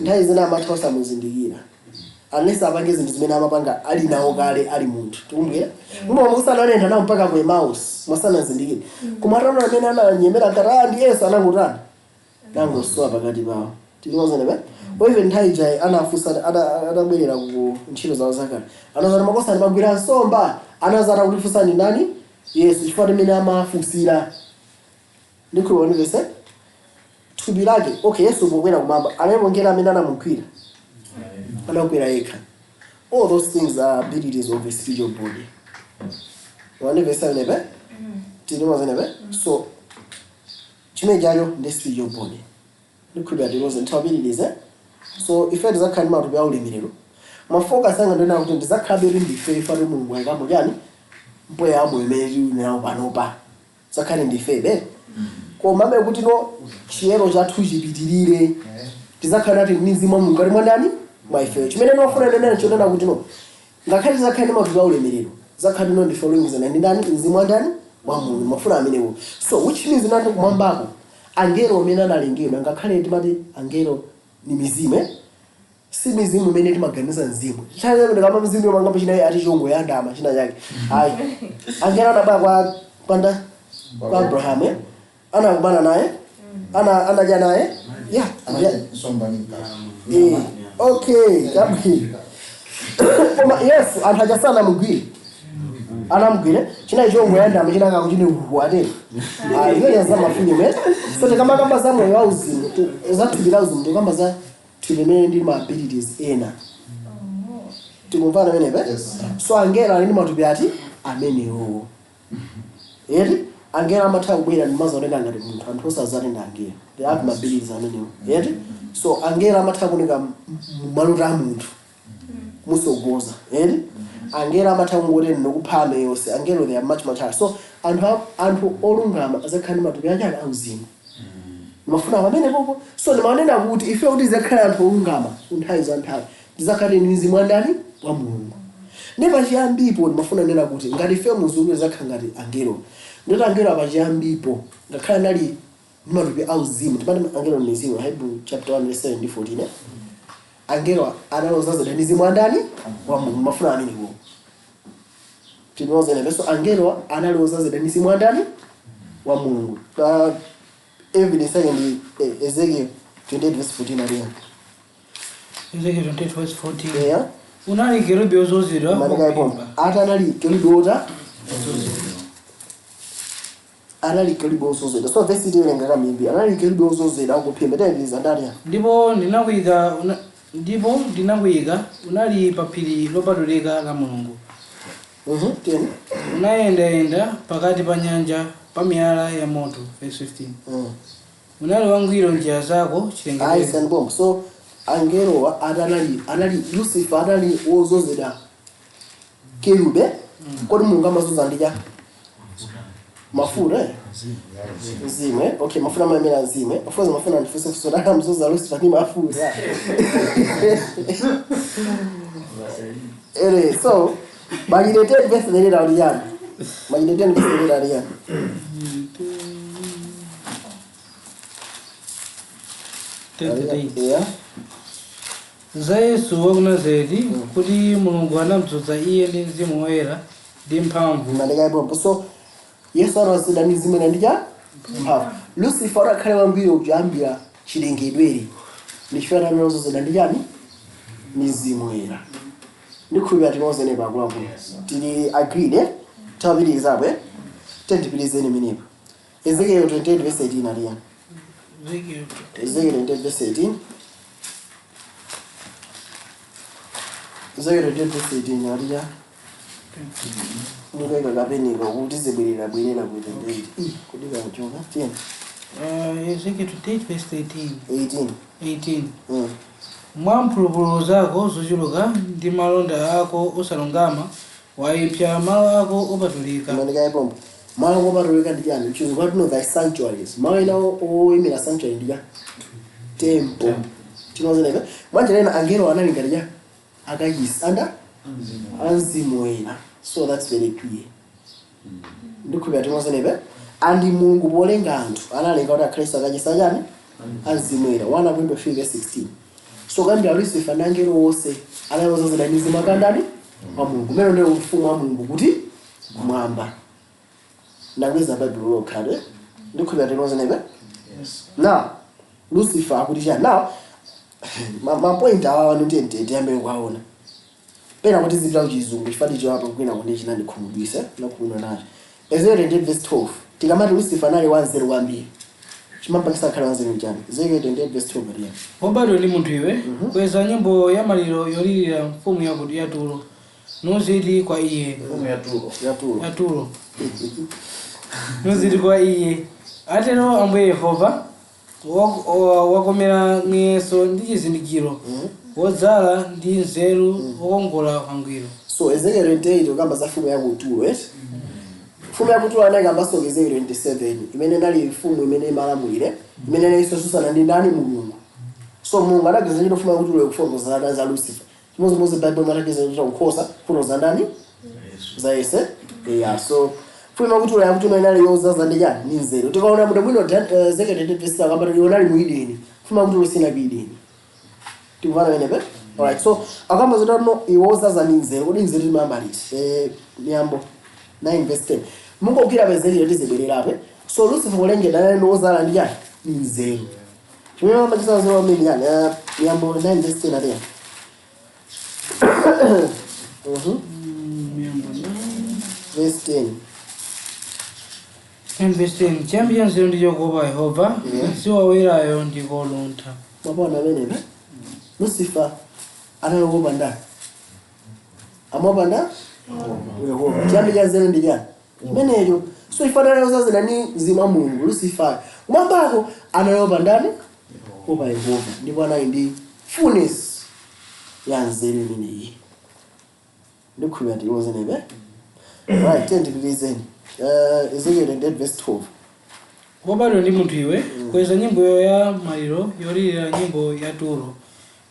Nthawi zina amatha osamuzindikira unless apange zinthu zimene amapanga ali nawo kale ali munthu. Tikumbukire mumamusananentha nawo mpaka ku Emmaus, mwasanazindikire, koma ataona amene ananyemera nkati, "Ah, ndi Yesu," anangotani? Nangosowa pakati pawo. Tikumazenepe even nthawi ija anafunsa, atabwerera ku ntchito zawo zakale, anazati, "Makosani, magwira nsomba." Anazati akutifunsani ndani? Yesu, chifukwa timene amafunsira ndikhulupirira thupi lake. Okay, Yesu pokwera kumwamba anayipongera amene anamugwira, anakwera yekha. All those things are abilities of a spiritual body. Wanimvesa nepe? Tilimazenepe? So chimene chacho ndi spiritual body. Ndikhulupirira tilimaze nthawi. So ife tizakhala ndi matupi aulemerero. Ma focus anga ndionena kuti ndizakhalabe kuti ndife ife ati Mulungu ayikamo chani? Mpweya wa moyo imene tili nawo panopa. Zakhale ndifebe, komabe kuti no chiyero chathu chipitirire, tizakhala nati mzimu wa Mulungu ali mwandani? Mwa ifeyo. Chimene ndimafuna ndinene chonena kuti no ngakhale tizakhale ndi matupi aulemerero, zakhale no ndife olumikizana ndi ndani? Mzimu wa ndani? Wa Mulungu. Mafuna amenewo. So which means nati kumwambako angelo amene analengedwa, ngakhale timati angelo ni mizimu, eh? Si mizimu imene timaganiza mzimu kama mzimu yomangamba china ati chongo yandama china chake, ayi. Angelo anabwera kwa kwanda kwa Abraham, eh? Anakumana naye, ana anadya naye, yeah. Nsomba ni mkate. Okay, chabwino. Koma Yesu anthu aja sanamugwire, anamugwire china chongo yandama china kakuchine uhu atero iyo za mafilimu, eh? So tikamakamba za moyo wauzimu, za thupi la uzimu, tikamba za thupi limene ndi ma abilities ena. Tikumvana pamenepa? Yes. So angelo ali ndi matupi ati? Amenewo eti. Angelo amatha kubwera ndimazaoneka ngati munthu, anthu osazati ndi angelo. They have abilities amenewo eti. So angelo amatha kuoneka mumaloto a munthu musogoza eti. Angelo amatha kungoti nokuphame yonse. Angelo, they are much, much higher. So anthu anthu olungama azakhala ndi matupi achani? Auzimu. Ndimafuna pamene popo. So ndimanena kuti ife kuti tizakhale anthu olungama nthawi za nthawi, tizakhale ndi mzimu wa ndani? Wa Mulungu. Ndi pachiyambipo ndimafuna nena kuti ngati ife muzulu tizakhala ngati angelo, ndoti angelo apachiyambipo ngakhale anali ndi matupi auzimu. Timati angelo ndi mizimu, Hebrew chapter 1 verse 7 ndi 14, eh? Angelo analozazidwa ndi mzimu wa ndani? Wa Mulungu. Mafuna amenewo tinozenepe. So angelo analozazidwa ndi mzimu wa ndani? Wa Mulungu. Evidence yake ndi Ezekiel 28 verse 14 aliya. Ezekiel 28 verse 14. Yeah. Unali kerubi ozozedwa Manika ipomba. wophimba. Ati anali kerubi ota, anali kerubi ozozedwa. So verse itiwerenga kamimbi, anali kerubi ozozedwa akuphimba. Tayipiriza ndani? Ndipo ndinakuyika unali pa phiri lopatulika la Mulungu. Tiyeni. Unayendayenda pakati pa nyanja pa miyala ya moto. Verse 15. Unali wangwiro njira zako Ayi. chilengedwe. Sanibomba. So angelowa ati anali Lucifer anali wozozedwa kerube. Kodi Mulungu amazoza ndi cha mafuta, eh? Mzimu, eh? Okay, mafuta amayimira mzimu, eh? Of course mafuna ndifunse akamzoza Lucifer ndi mafuta ere. So Machitidwe 10 verse 38 ali yani? Machitidwe 10 verse 38 ali yani? 38. Yeah. Za Yesu wa ku Nazareti, kuti Mulungu anamudzoza iye ndi Mzimu Woyera ndi mphamvu. Mandeka ipompo. So Yesu anazida ndi mzimu ndi cha mphamvu. Lucifer adakhale wangwiro kuyambira chilengedwere, ndi chifukwa anazozedwa ndi chani? Mizimu Woyera. Ndikhulupirira tinozenepa akuluakulu, tili agreed, eh? Tawapitirizapo, eh? Tendipitirizeni menepo. Ezekiel 28 verse 18 aliyani? Ezekiel 28 verse 18. Ezekiel 28 verse 18 aliya? Mukaika kapeniko kuti zibwerera bwerera ku 28. Ih, kodi kachoka? Tiyeni. Ezekiel 28 verse 13. 18. 18. Mwa mphulupulu zako zochuluka ndi malonda ako osalungama wayipsa malo ako opatulika. Mandika ipompo. Malo opatulika ndi chani? Chizungu no thy sanctuaries. Malo ena oyimira sanctuary ndi chani? Temple. Tinozeneka mwanjira ina angelo anali ngati cha akachisi anda amzimu woyera. So that's very clear. Ndikhulupirira tinozenepe. And Mulungu polenga anthu analenga kuti akhaleso akachisi achani? Amzimu woyera. 1 Korinto 3 verse 16. So kuyambira Lucifer ndi angelo wonse anayozazidwa ndi mzimu akandani? Wa Mulungu. Umene ndiye ufumu wa Mulungu kuti kumwamba. Ndakweza Baibulo lokhale. Ndikhulupirira tinozenepe. Yes. Now Lucifer akuti chani? Now ma point awa ndiye tiyambe kuwaona pena kuti zipita kuchizungu chifukwa apo kwina kuti chinandikhumudwisa nakhumudwa nacho. Ezekiel 28 verse 12. Tikamati Lucifer anali wanzeru kwambiri, chimampangisa akhale wanzeru nchani? Ezekiel 28 verse 12 aliya. Wobadwa ndi munthu iwe, kweza nyimbo ya maliro yolirira mfumu yakuti ya Turo, nuziti kwa iye. Mfumu ya Turo. Ya Turo. Ya Turo, nuziti kwa iye: Atero Ambuye Yehova, wakomera miyeso ndi chizindikiro, wodzala ndi nzeru, wokongola wangwiro. So Ezekiel 28 ukamba za mfumu ya ku Turo, right? Mfumu ya ku Turo anayikambanso Ezekiel 27, imene inali mfumu imene imalamulire, imene inalinso susana ndi ndani? Mulungu. So Mulungu anagwiritsa ntchito mfumu ya ku Turo kufotokoza za Lucifer. Chimodzimodzi Bible imatagwiritsa ntchito nkhosa kufotokoza ndani? Za Yesu. Yeah, so mfumu ya ku Turo yakuti inali yozaza ndi chani? Ndi nzeru. Tikaona muda bwino Ezekiel 28 verse akamba kuti inali mu Edeni. Mfumu ya ku Turo sina ku Edeni. Tikuvana penepe? Alright, so akamba zoti no, iwozaza ndi nzeru. Kodi nzeru imayamba liti? Miyambo 9 verse 10. Mungogwira pezekero tizibwererape. So Lucifer kulengedwa anali wozala ndi chani? Ndi nzeru. Chimene amachisa nzeru amene chani? Miyambo 9 verse 10 atiya. Verse 10. Verse 10: Chiyambi cha nzeru ndi chokuopa Yehova, kudziwa Woyerayo ndiko luntha. Mwapaona amenepe? Lucifer anali wopa ndani? Amaopa ndani? Yehova. Chiyambi cha nzeru ndi chani? Chimenecho. So ifanana yozazina ni mzimu wa Mulungu. Lucifer kumwambako analopa ndani? Opa Yehova. Ndipo anali ndi fullness ya nzeru imeneyi. Ndikhulupirira tilozenepe. Right, tendipilizeni. Ezekiel 28 verse 12. Wobadwa ndi munthu iwe, kweza nyimbo ya maliro yolirira nyimbo ya Turo,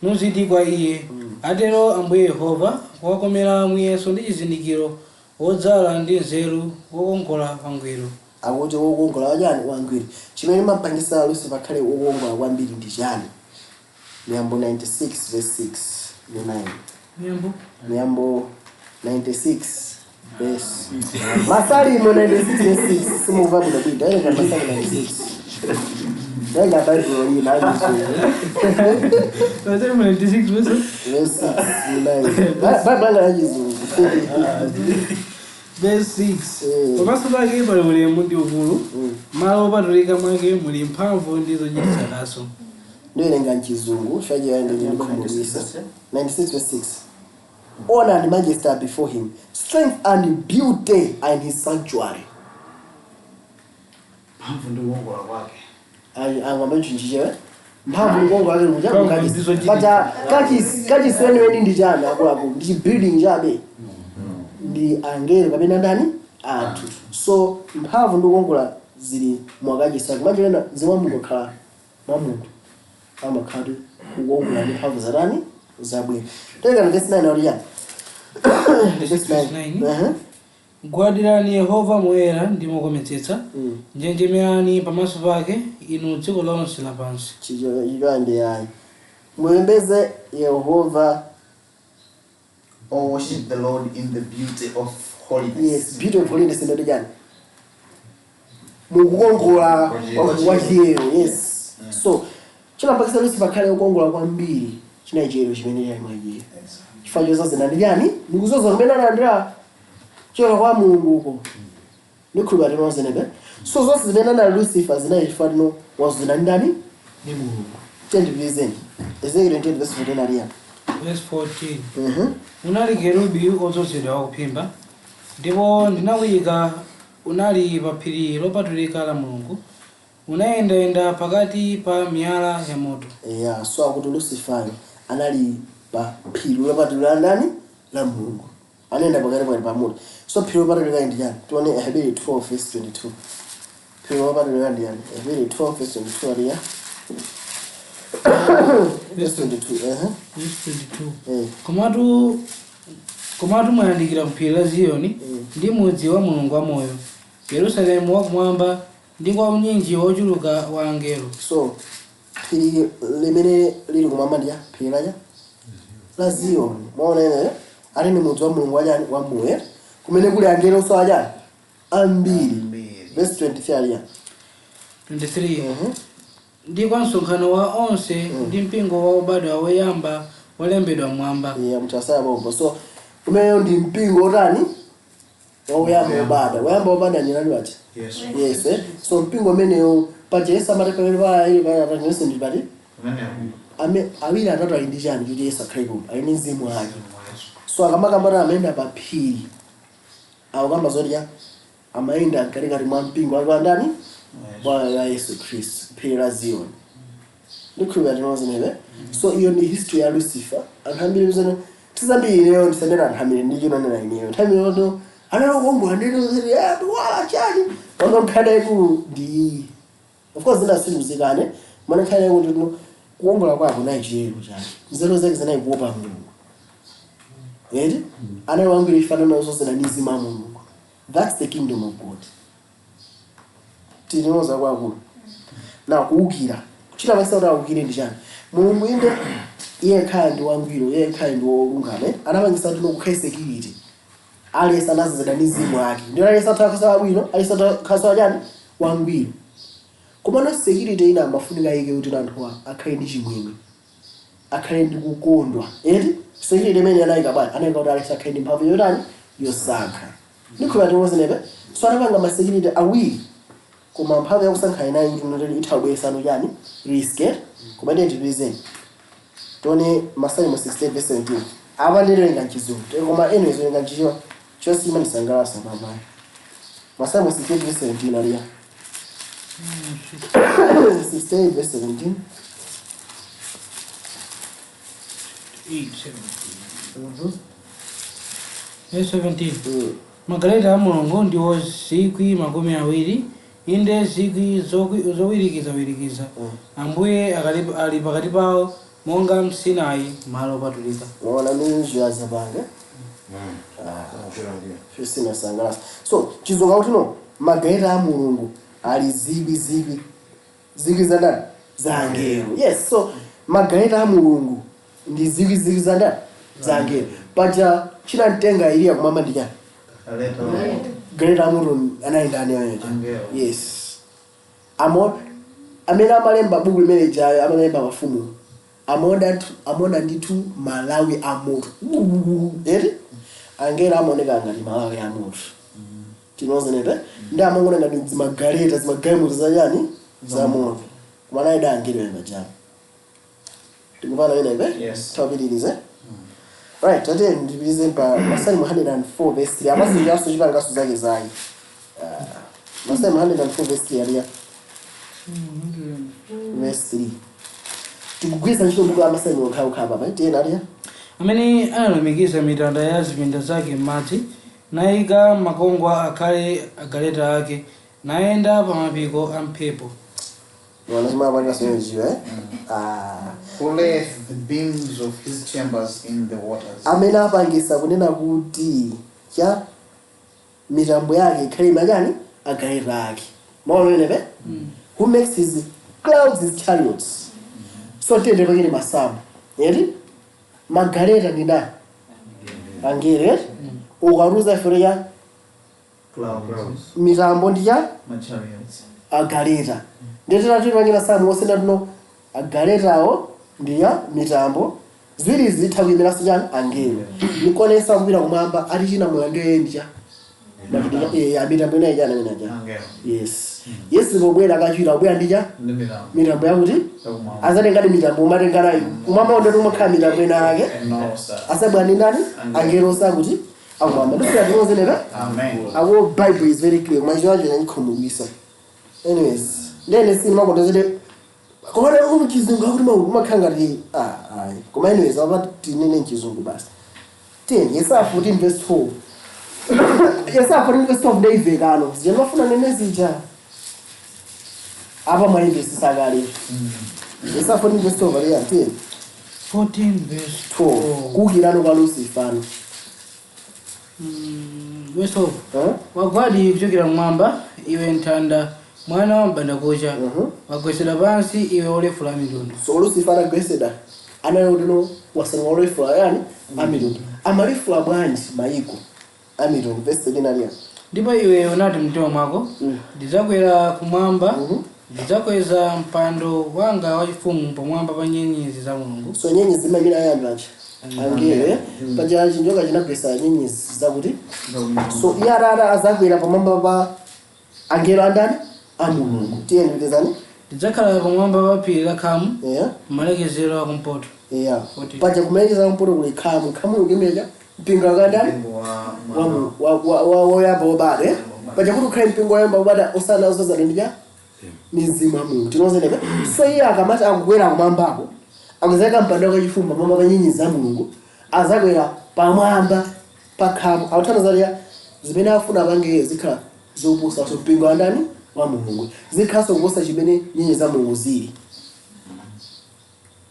nuziti kwa iye: Atero Ambuye Yehova, wakomera muyeso ndi chizindikiro, wodzala ndi nzeru, wokongola wangwiro. Akuti wokongola wachani? Wangwiro. Chimene mapangisa Lucifer akhale wokongola kwambiri ndi chani? Miyambo 96 verse 6 ndi 9. Miyambo. Miyambo 96 verse, Masalimo 96 verse 6. Simuva bwino bwino. Ayenga Masalimo 96. Yenga Bible lina ayizungu. Masalimo 96 verse Verse 6 ndi 9. Bible anga yachizungu. Verse 6. Pamaso pake pali ulemu ndi ukulu, malo opatulika mwake muli mphamvu ndi zochititsa kaso. Ndiwerenga mchizungu chaje ndikhumudwisa. 96 verse 6: Honor and majesty are before him, strength and beauty are in his sanctuary. Mphamvu ndi kukongola kwake. Angamba chinchichewe mphamvu ndi kukongola kwake. Mphamvu Kuja ndi zochititsa. pacha kachisi weniweni ndi chani, akuluakulu? Ndi chibuilding chabe? Ndi angelo kapena ndani? Anthu. So mphamvu ndi kukongola zili mwakachisi ake. Manje zimwe mungokhala mwa munthu amakhala kuti kukongola ndi mphamvu zatani? Zabwino. Tenga verse 9 ali chani? Verse 9. 9. Gwadirani Yehova moyera ndi mokometsetsa, njenjemerani pamaso pake, inu dziko lonse lapansi. Chicho yayi muyembeze Yehova. Or worship the Lord in the beauty of holiness. Yes, beauty of holiness ndoti chani? Mukukongola kwa chiyero. Yes. So chinapakisa Lucifer akhale kukongola kwambiri chinayi chiyero chimene chali mwachiye, chifukwa chozazina ndi chani? Ndikuzoza kumene analandira choka kwa Mulungu uko. Ndikhulupirira tinozenepe. So zonse zimene anali Lucifer zinayi chifukwa tino wazozina ndi ndani? Ndi Mulungu. Tendipilizeni Ezekiel 28 verse 14 aliya. Verse 14: Unali kerubi wodzozedwa wakuphimba, ndipo ndinakuyika unali pa phiri lopatulika la Mulungu, unayendayenda pakati pa miyala ya moto. Yeah, so akuti Lucifer anali pa phiri lopatulika ndani? La Mulungu. Anayenda pakati pakati pa moto. So phiri lopatulika ndi chani? Tione Aheberi 12 verse 22. Phiri lopatulika ndi chani? Aheberi 12 verse 22 aliya. Verse 22, ehe. Verse 22. Eh. Komatu mwayandikira ku phiri la Ziyoni ndi mudzi wa Mulungu wamoyo, Yerusalemu wakumwamba, ndi kwa unyinji wochuluka wa angelo. So phiri limene lili kumwamba ndiya phiri laja la Ziyoni. Mwaona ineyo ali ni mudzi wa Mulungu wachani? Wamoyo, kumene kuli angelo so achani? Ambiri. Verse 23 aliya? 23. Ndi kwa msonkhano wa onse ndi mpingo wa obadwa woyamba wolembedwa mmwamba. Yeah, mchasaya bombo. So umeneyo ndi mpingo otani? Woyamba obada. Woyamba obada ni nani wachi? Yesu. Yes, eh? So mpingo umeneyo paja Yesu amati pamene pa ili pa Yesu ndi pati Kumenewo. ame awiri atatu ali ndi chani kuti Yesu akhale pomwe? Ali ndi mzimu wake. So akamakambana amayenda pa phiri, akukamba zoti ya amayenda mkatikati mwa mpingo wake wa ndani? Wa Yesu Khristu, phiri la Ziyoni. Ndikhulupirira tinozenebe. So iyo ndi history ya Lucifer. Anthu ambiri zene tizambiri ineyo ndisanena anthu ambiri ndichinonena ineyo nthawi ineyo analokombola ndinozeri wala chani pano nkhani yaikulu ndi iyi. Of course zina sitimuzikane mana nkhani yaikulu ndino kuwongola kwako nayi chiyero chake, nzeru zake zinayi kuopa Mulungu eti anayi wangwiro ifanana zozena ndi mzimu wa Mulungu. That's the kingdom of God. Tinoza kwakulu na kuwukira kuchita masa kuti awukire ndi chani? Mulungu inde iye khala ndi wangwiro, iye khala ndi wolungama, eh? Anapangisa kuti kukhale security, aliyense anazazidwa ndi mzimu wake, ndiyo aliyense atha kukhala bwino, aliyense atha kukhala chani? Wangwiro. Komano security ina amafunika ike kuti anthuwa akhale ndi chimwemwe, akhale ndi kukondwa eti. Security imene anayika bwana, anayika kuti aliyense akhale ndi mphamvu yotani? Yosankha. Ndikhulupirira tinozenepe. So anapanga ma security awiri, koma mphamvu yakusankha inayi kuti noteli itha kubweresano chani? Risk, eh? Koma ndiye tipizeni tione Masalimo 68 verse 17. Apa ndilerenga mchizungu, koma anyways werenga mchichewa chonse chimanisangalatsa papayi. Masalimo 68 verse 17 aliya? 68 verse 17. 8, 17. Verse 17. Magaleta a Mulungu ndiwo 20,000, inde zikwi zowirikizawirikiza. Ambuye ali pakati pawo monga mSinai malo opatulika. Waona minji azapanga sinasangalasa. So chizungu akuti no, magaleta a Mulungu ali zikwi zikwi zikwi za ndani? Za angelo. Yes, so magaleta a Mulungu ndi zikwi zikwi za ndani? Za angelo. Paja chinamtenga Eliya kumwamba ndi chani? Galeta. Galeta a moto anali ndani ameneja? Angelo. Yes. Amo amene amalemba buku limene jayo, amalemba mafumu, amaona ndithu malawi a moto eti. Angelo amaoneka ngati malawi a moto, tinozenepe ndi amaona ngati zimagaleta, zimagalimoto zachani? Za moto. Koma anayida angelo ene pajani. Tikupana inepe? Yes. Tawapitirize. Right, tate ndipitirize pa Masalimo 104 verse 3. Apasinjaso chipangaso zake zake. Masalimo 104 verse 3 aliya? Verse 3. Tikugwiritsa ntchito buku la Masalimo okhaokha papa. Tiyena, aliya? Amene analumikiza mitanda ya zipinda zake m'madzi, nayika makongwa akhale agaleta ake, nayenda pa mapiko a mphepo. Mwana chimapanga jiwe, eh? Ah. Who layeth the beams of his chambers in the waters. Amene apangisa kunena kuti cha mitambo yake ikhale machani? Agaleta ake. Maona penepe? Who makes his clouds his chariots. So tiyende pakene masamu eti magaleta ndi ndani? Angelo eti. Ukaruza ifero ya Clouds. mitambo ndi cha My chariots. Agaleta. Ndetera tili masamu osenda tino agaletawo ndi ya mitambo ziwiri zitha kuyimiranso chani? Angelo. Nikonesa kupita kumwamba ati china mulandire ndi cha mitambo inayi chani amene aja? Angelo. Yes, Yesu pobwera akachira kubwera ndi cha Ndi mitambo. Mitambo yakuti Yakumwamba. azatengadi mitambo umatenganayo kumwamba ndoti umakhala mitambo ina yake. No, sir. Asabwera ndi ndani? Angelo sakuti akumwamba. Ndifika tinozenepa. Amen. Our Bible is very clear. Koma chiwacho chandikhumudwisa. Anyways, ndene sini makondozete koma lero mchizungu akuti umakhala ngati ah ayi. Koma anyways, apa tinene mchizungu basi. 10 Yesaya 14 verse 12. Yesaya 14 verse 12 ndaivekano. Zija mafuna nene zija. Apa mwaimvesisa kale. Yesaya 14 verse 12 ali yani 14 verse 12 kuwukirano kwa Lucifer no. Verse 12. Eh? Wagwadi kuchokera mmwamba iwe nthanda, mwana wa mbandakucha, wagwetsedwa pansi iwe olefula mitundu. So Lucifer anagwetsedwa, anali kuti no wasanwa olefula yani amitundu. Amalefula bwanji mayiko amitundu? Verse 13 ali yani. Ndipo iwe unati mtima mwako, ndidzakwera kumwamba, ndidzakweza mpando wanga wachifumu pamwamba pa nyenyezi za Mulungu. So nyenyezi zimamira ayani aja? Angelo. Paja chinjoka chinagwetsa nyenyezi zakuti. So iye atata azakwera pamwamba pa angelo andani? A Mulungu. Tiyeni pitizani. Ndidzakhala pamwamba pa phiri la khamu, malekezero akumpoto. Yeah. 14. Paja kumalekeza kumpoto kuli khamu. Khamu likuimira mpingo wakandani? Woyamba wobadwa, eh? Paja kuti ukhale mpingo woyamba wobadwa osana osazana ndija mizimu ya Mulungu tinozeneka. So iye akamati akukwera kumwambako, akuzayika mpando wake wachifumu pamwamba pa nyenyezi za Mulungu, azakwera pamwamba pa khamu, akuthandiza zimene afuna apange zikhala zopusa. So mpingo wa ndani? Wa Mulungu zikhalanso kuposa chimene nyenyezi za Mulungu zili.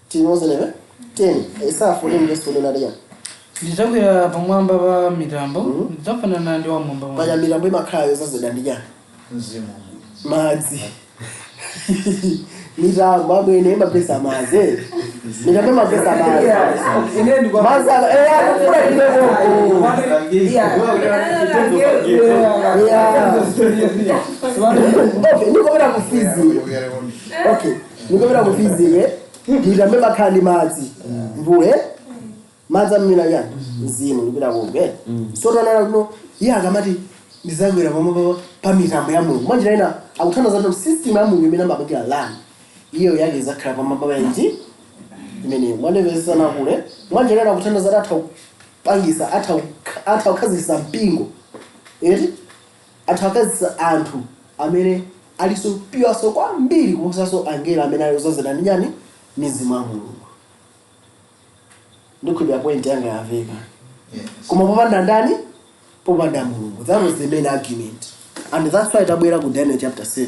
Tinozeneka 10 Isaya 14 verse 14 aliya. Ndidzakwera pamwamba pa mitambo, ndidzafanana ndi wamwamba. Paja mitambo imakhala yozazidwa ndi chani? Mzimu. Madzi. Mitambo amwene imagwesa madzi, eh. Mitambo imagwesa madzi. Ine ndikwa Madzi akufuna chilekoko. Yeah. Okay, ndikopera ku physics. Okay, ndikopera ku physics, eh. Mitambo imakhala ndi madzi. Mvula, eh? Madzi amira yani mzimu ndipita kumwe, eh. So tanana kuno iye akamati ndizakwera pamwamba pa mitambo ya Mulungu, mwanjira ina akuthandiza kuti system ya Mulungu imene amapangira lani iyo yake izakhala pamwamba pa inji imeneyo. Mwandimvesesana kule? Mwanjira ina akuthandiza kuti atha kupangisa, atha kukhazikitsa mpingo eti, atha kukhazikitsa anthu amene aliso piwaso kwambiri kuposanso angelo amene ali ozazidwa ndi nyani? Mizimu ya Mulungu. Ndikhulupirira point yanga yamveka. Yes. Koma popanda ndani? Popanda Mulungu. That was the main argument and that's why tabwera ku Daniel chapter 7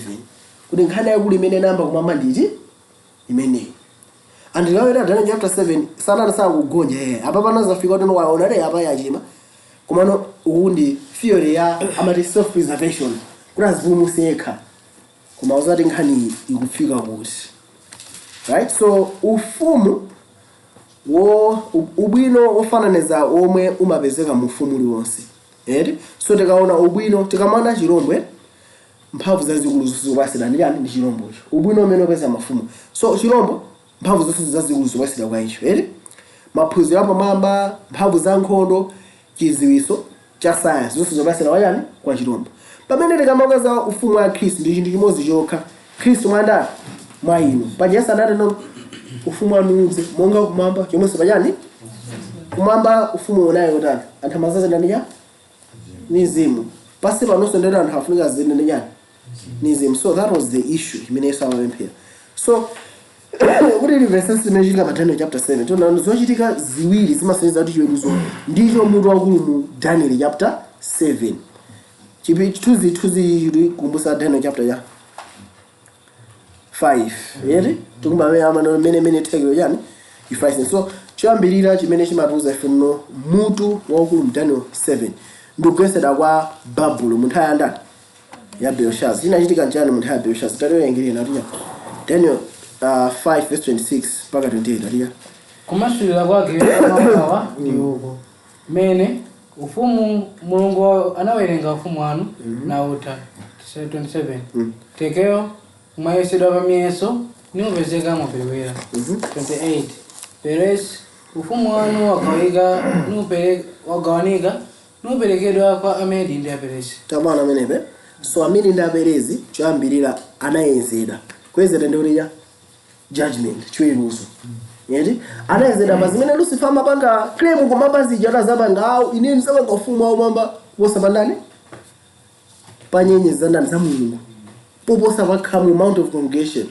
kuti nkhani yakulu imene namba kumwamba nditi imeneyi. And tikawera Daniel chapter 7, Satana sakugonja yeye apa. Panazafika kuti waona le apa yachima, komano uku ndi theory ya amati self preservation kuti azipulumutse yekha, koma uzati nkhani ikufika kuti, right? So ufumu wo ubwino wofananiza omwe umapezeka mu ufumu uliwonse, eti. So tikaona ubwino, tikamana chirombo, mphamvu zazikulu zikupasidwa ndi chani? Ndi chirombocho. Ubwino umene upeza mafumu, so chirombo mphamvu zonse zazikulu zikupasidwa kwa icho, eti, maphunziro apamwamba, mphamvu za nkhondo, chidziwitso cha science, zonse zikupasidwa kwa chani? Kwa chirombo. Pamene tikamaka za ufumu wa Khristu, ndi chinthu chimodzi chokha, Khristu mwa ndani? Mwa inu. Paja Yesu anati no ufumu wanu udze monga kumwamba chomwenso pachani kumwamba. Ufumu unayo utani? Anthu amazaza ndi chani? Ni mzimu. Pasi panonso ndeno anthu afunika zine ndi chani? Ni mzimu. So that was the issue imene Yesu amapemphera. So kuti limvesese zimene chitika pa Daniel chapter 7, tiona zochitika ziwiri zimasonyeza kuti chiweruzo ndicho mutu wakulu mu Daniel chapter 7. Chipi chithunzithunzi chili kumbusa Daniel chapter ya 5 yeri tikumba amene amene mene mene thekero chani ifraisi. So choyambirira chimene chimatiuza ife muno mutu waukulu mu Daniel 7 ndikugwetsedwa kwa Babulo mu nthawi ya ndani? Ya Belshazzar. Chinachitika nchani mu nthawi ya Belshazzar? Tatiwerengere atiya Daniel 5 verse 26 mpaka 28 atiya. Kumasulira kwake mawu ndi uku: mene ufumu Mulungu anawerenga ufumu wanu nautha. 27 Tekeo mwayesedwa pa miyeso nimupezeka mwaperewera. 28 Peres ufumu wanu wagawanika niuperekedwa kwa Amedi ndi Aperesi. Tamana amenepe. So amene ndi Aperezi, choyambirira anayezedwa. Kuyezedwa ndi kuti judgment, chiweruzo yeti. Anayezedwa pa zimene Lucifer amapanga claim kumamba zija atazapanga awu ine ndizapanga ufumu wawo mwamba kuposa pandani? Pa nyenyezi za ndani? Za Mulungu, poposa pa khamu, mount of congregation,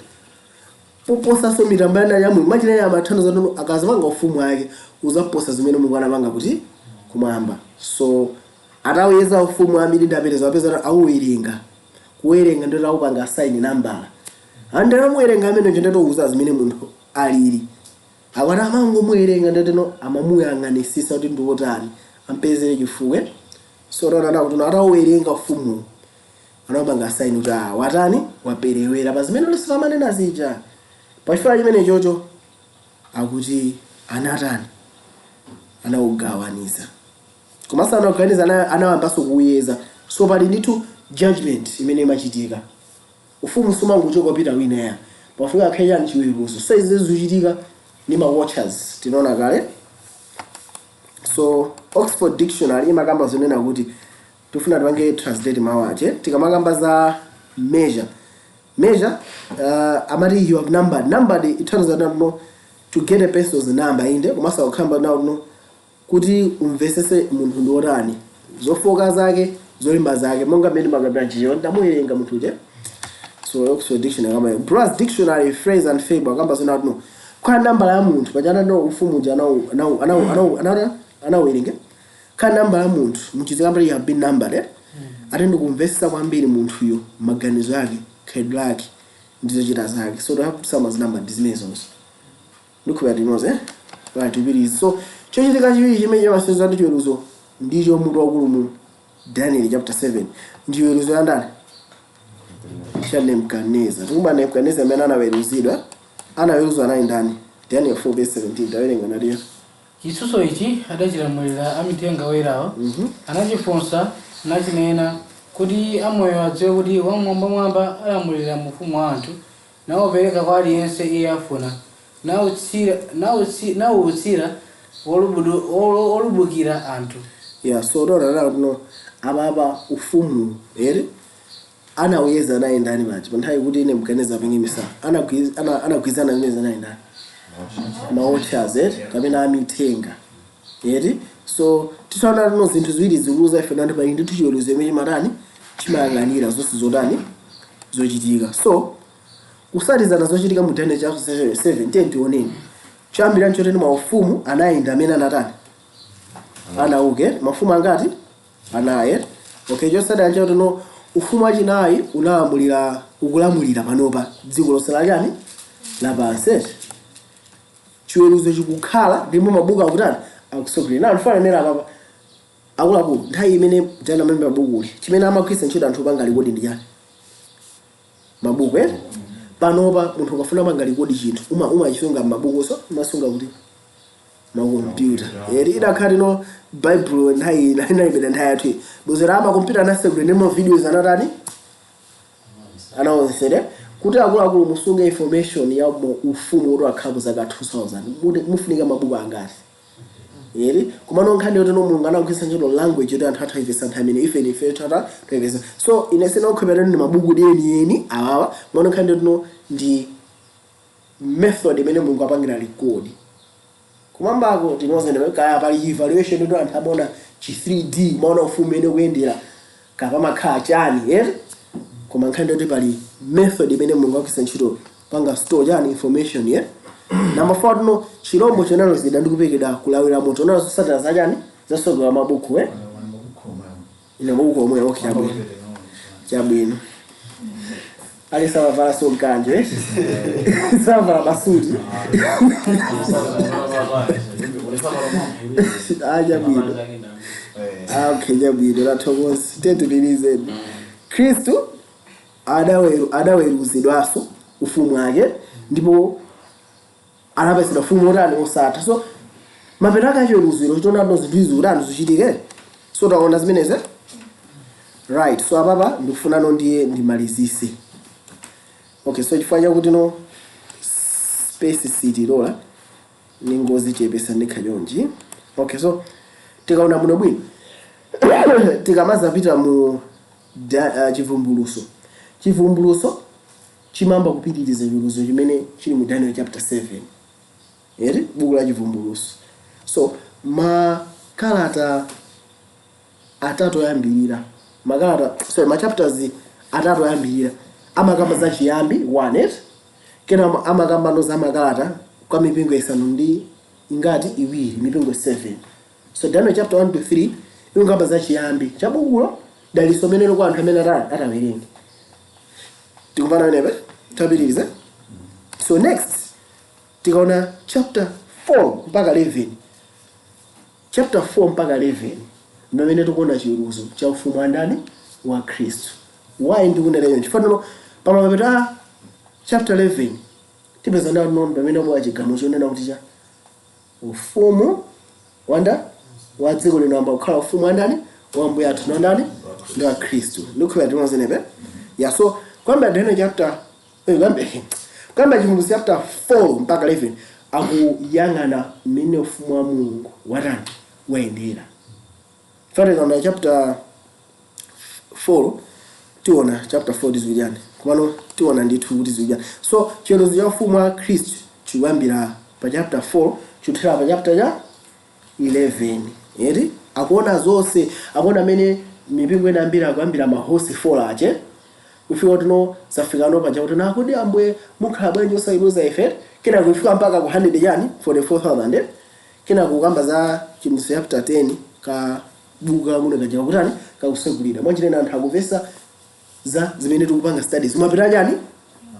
poposanso mitambo ya ndani? Ya Mulungu. Machina amathandiza kuti akazapanga ufumu wake uzaposa zimene Mulungu anapanga kuti? Kumwamba. So ataweza ufumu ambiri ndi Aperezi, wapeza kuti auwerenga, kuwerenga ndio awupanga assign nambala. Andanamuwerenga amene chendetouza zimene munthu alili. Akwati amangomuwerenga, ndeteno amamuyang'anisisa kuti ndiwotani, ampezere chifukwa. So taona kuti atawerenga ufumu, anapanga assign kuti ah, watani, waperewera pa zimene Lucifer amanena zija. Pachifukwa chimene chocho akuti anatani? Anawugawaniza. Komanso anawuganiza, anayambanso kuuyeza. So pali ndithu judgment imene imachitika. Ufumu sumangochoka kupita wina ya pafika akhale chani? Chiweruzo. So izi zikuchitika ndi ma watchers, tinaona kale. So Oxford Dictionary imakamba zonena kuti tifuna tipange translate mawu ache. Tikamakamba za measure, measure amati you have numbered. Numbered, it turns out no to get a person's number, inde, komanso akukhamba nawo no kuti umvesese munthu ndi wotani, zofoka zake, zolimba zake, monga mmene makambira chicho ndamuwerenga munthu uja. So Oxford Dictionary kama Brewers Dictionary, Phrase and Fable akamba zona kuti no kwa nambala ya munthu pachana no ufumu uja anawerenga ka nambala ya munthu muchizikamba, you have been numbered, eh? Ati ndikumvesesa kwambiri munthuyo, maganizo ake, khalidwe lake ndi zochita zake. So to have someone's number ndi zimene zonse ndikhupira tinoze, eh? Right, tupitirize. So chochitika chiwiri chimene chimasenzera ndi chiweruzo ndicho mutu wakulu mu Daniel chapter 7, ndi chiweruzo ya ndani? Cha Nebukadnezar. Tikumba Nebukadnezar amene anaweruzidwa, anaweruzwa anali ndani? Daniel 4 verse 17, tawerenga naliyo. Chitsutso ichi adachilamulira amithenga oyerawo, anachifunsa nachinena kuti amoyo adziwe kuti Wamwambamwamba alamulira mu ufumu wa anthu, nawupereka kwa aliyense iye afuna, nawutsira wolubukira anthu. Yeah, so taona kuti apapa ufumu ere anawuyeza naye ndani paja pa nthawi kuti Nebukadnezar apange misala? Anagwizana zimene naye ndani? Ma watchers, eti, kapena amithenga, eti. So tisaona tino zinthu ziwiri zikuluza ife nandi pali ndithu chiweruzo imene chimatani? Chimayang'anira zonse zotani? Zochitika. So kusatizana zochitika mu Daniel chapter 7, tiye tioneni. Choyambira nchoteni? Maufumu anayenda amene anatani? Anauke. Mafumu angati? Anayi. Okay, chosatira nchotino ufumu wachinayi unalamulira, ukulamulira panopa dziko lonse lachani? Lapansi. Chiweruzo chikukhala ndipo mabuku akutani? Akusogolera. Na ndifananera apapa, akuluakulu, nthawi imene jana amemba bukuli, chimene amagwiritsa ntchito anthu opanga record ndi chani? Mabuku, eh? Panopa munthu ukafuna panga record chinthu, umachisunga m'mabuku, so umasunga kuti makompyuta, eri. Idakhala ino Bible nthawi inalembedwa nthawi yathu, bozera amakompyuta anasegula ndimo videos anatani? Anaonsere kuti akuluakulu musunge information ya mu ufumu kuti wakhala zaka 2000, mufunika mabuku angati, eri? Komano nkhani yoti no Mulungu anagwiritsa ntchito language yoti anthu athu aimvesa nthawi imene ife ife tata toimvesa. So ine sinakukhulupirira ndi mabuku enieni awawa. Mano nkhani yoti no ndi method imene Mulungu apangira record kumambako tinozene kaya pali evaluation kuti anthu amaona chi 3D, maona ufumu imene kuyendera kapamakhala chani, eri? Koma nkhani yoti pali method imene Mulungu akugwiritsa ntchito panga store chani? Information, yeah. Number 4, tino chirombo chinalozedwa ndi kupekedwa kulawira moto. Nazo zotsatira zachani? Zasogera mabuku, eh? Ine mabuku omwe. Okay, chabwino, chabwino. Ali samavala so mkanjo, eh? Samavala masuti. Ah, chabwino. Ah, okay, chabwino, tathokoza. Tetupilizeni. Khristu adaweruzidwanso ufumu wake ndipo anapatsidwa ufumu otani? Osatha. So mapeto ake achiweruziro chitonado zinthu izi kutani? Zichitike. So taona zimenezi, right? So apapa ndikufunano ndiye ndimalizise. Okay, so chifukwa chakuti no space sitilola, ningozi chepesa ndikha chonchi. Okay, so tikaona muno bwino, tikamazapita mu Chivumbuluso, Chivumbuluso chimamba kupitiriza chiweruzo chimene chili mu Daniel chapter 7, eri, buku la Chivumbuluso. So makalata atatu oyambirira, makalata, sorry, ma chapters atatu oyambirira amakamba za chiyambi 1, eti, kena amakamba no za makalata kwa mipingo isanu ndi ingati? Iwiri, mipingo 7. So Daniel chapter 1 to 3 ikukamba za chiyambi cha bukulo, daliso menelo kwa anthu amene atawerenge. Tikumvana menepe? Tapitiriza. So next tikaona chapter 4 mpaka 11, chapter 4 mpaka 11 pamene tikuona chiweruzo cha ufumu wa ndani? Wa Khristu. Why ndikunena choncho? Chifukwa pamapeto a chapter 11 tipeza nawo pamene abwa chigamulo chonena kuti cha ufumu wanda wa dziko lino amba kukhala ufumu wa ndani? Wa Mbuye athu ndi ndani? Ndi wa Khristu. Ndikukhulupirira tinozenepe. Yeah, so kuyambira Daniel chapter kuyambira Chivumbulutso chapter 4 mpaka 11 akuyang'ana mmene ufumu wa Mulungu watani, wayendera. Fatikaona chapter 4, tiona chapter 4 tiziwiryani, komano tiona ndithu kuti ziwiryani. So chiweruzo cha ufumu wa Khristu chikuyambira pa chapter 4, chikuthera pa chapter cha 11, eti? Akuona zonse, akuona amene mipingo inambira, akuyambira mahosi 4 ache kufika tino zafikano paja kuti nakodi Ambuye mukhala bwanji osayiluza ife, kena kufika mpaka ku 100 chani 44,000, kena kukamba za Chivumbulutso chapter 10, ka buku kakuno kaja kakutani, kakusegulira mwanjirena anthu akupesa za zimene tikupanga studies kumapita chani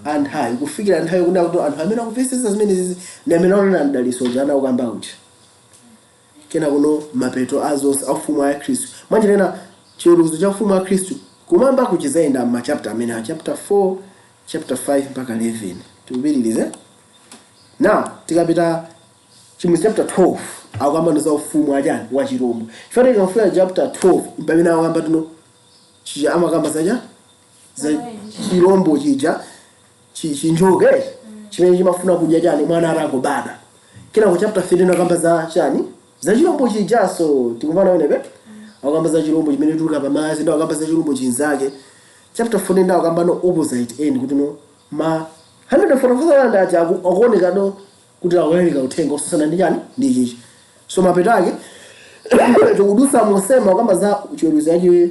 anthawi kufikira nthawi kuna kuti anthu amene akupesesa zimene zizi ndi amene aonena mdaliso uja anakukamba uja, kena kuno mapeto azonse aufumu wa Khristu. Mwanjirena chiweruzo cha ufumu wa Khristu kumwamba kuchizayenda ma chapter amene a chapter 4, chapter 5 mpaka 11. Tikupitirize. Now tikapita Chivumbulutso chapter 12, akuyamba za ufumu wachani, wa chirombo. Chifukwa tikafika chapter 12 pamene akuyamba tino amakamba zacha za chirombo chija, chinjoka chimene chimafuna kudya chani, mwana atangobadwa. Kena ku chapter 13 akamba za chani, za chirombo chijaso. Tikumvana wenepe? Akamba za chirombo chimene tuluka pamazi, ndo akamba za chirombo chinzake. Chapter 14 ndo akamba no opposite end, kuti no ma 144,000 aja akuoneka no kuti akulalika uthenga osusana ndi chani, ndi chichi. So mapeto ake tikudusa mosema akamba za chiweruzo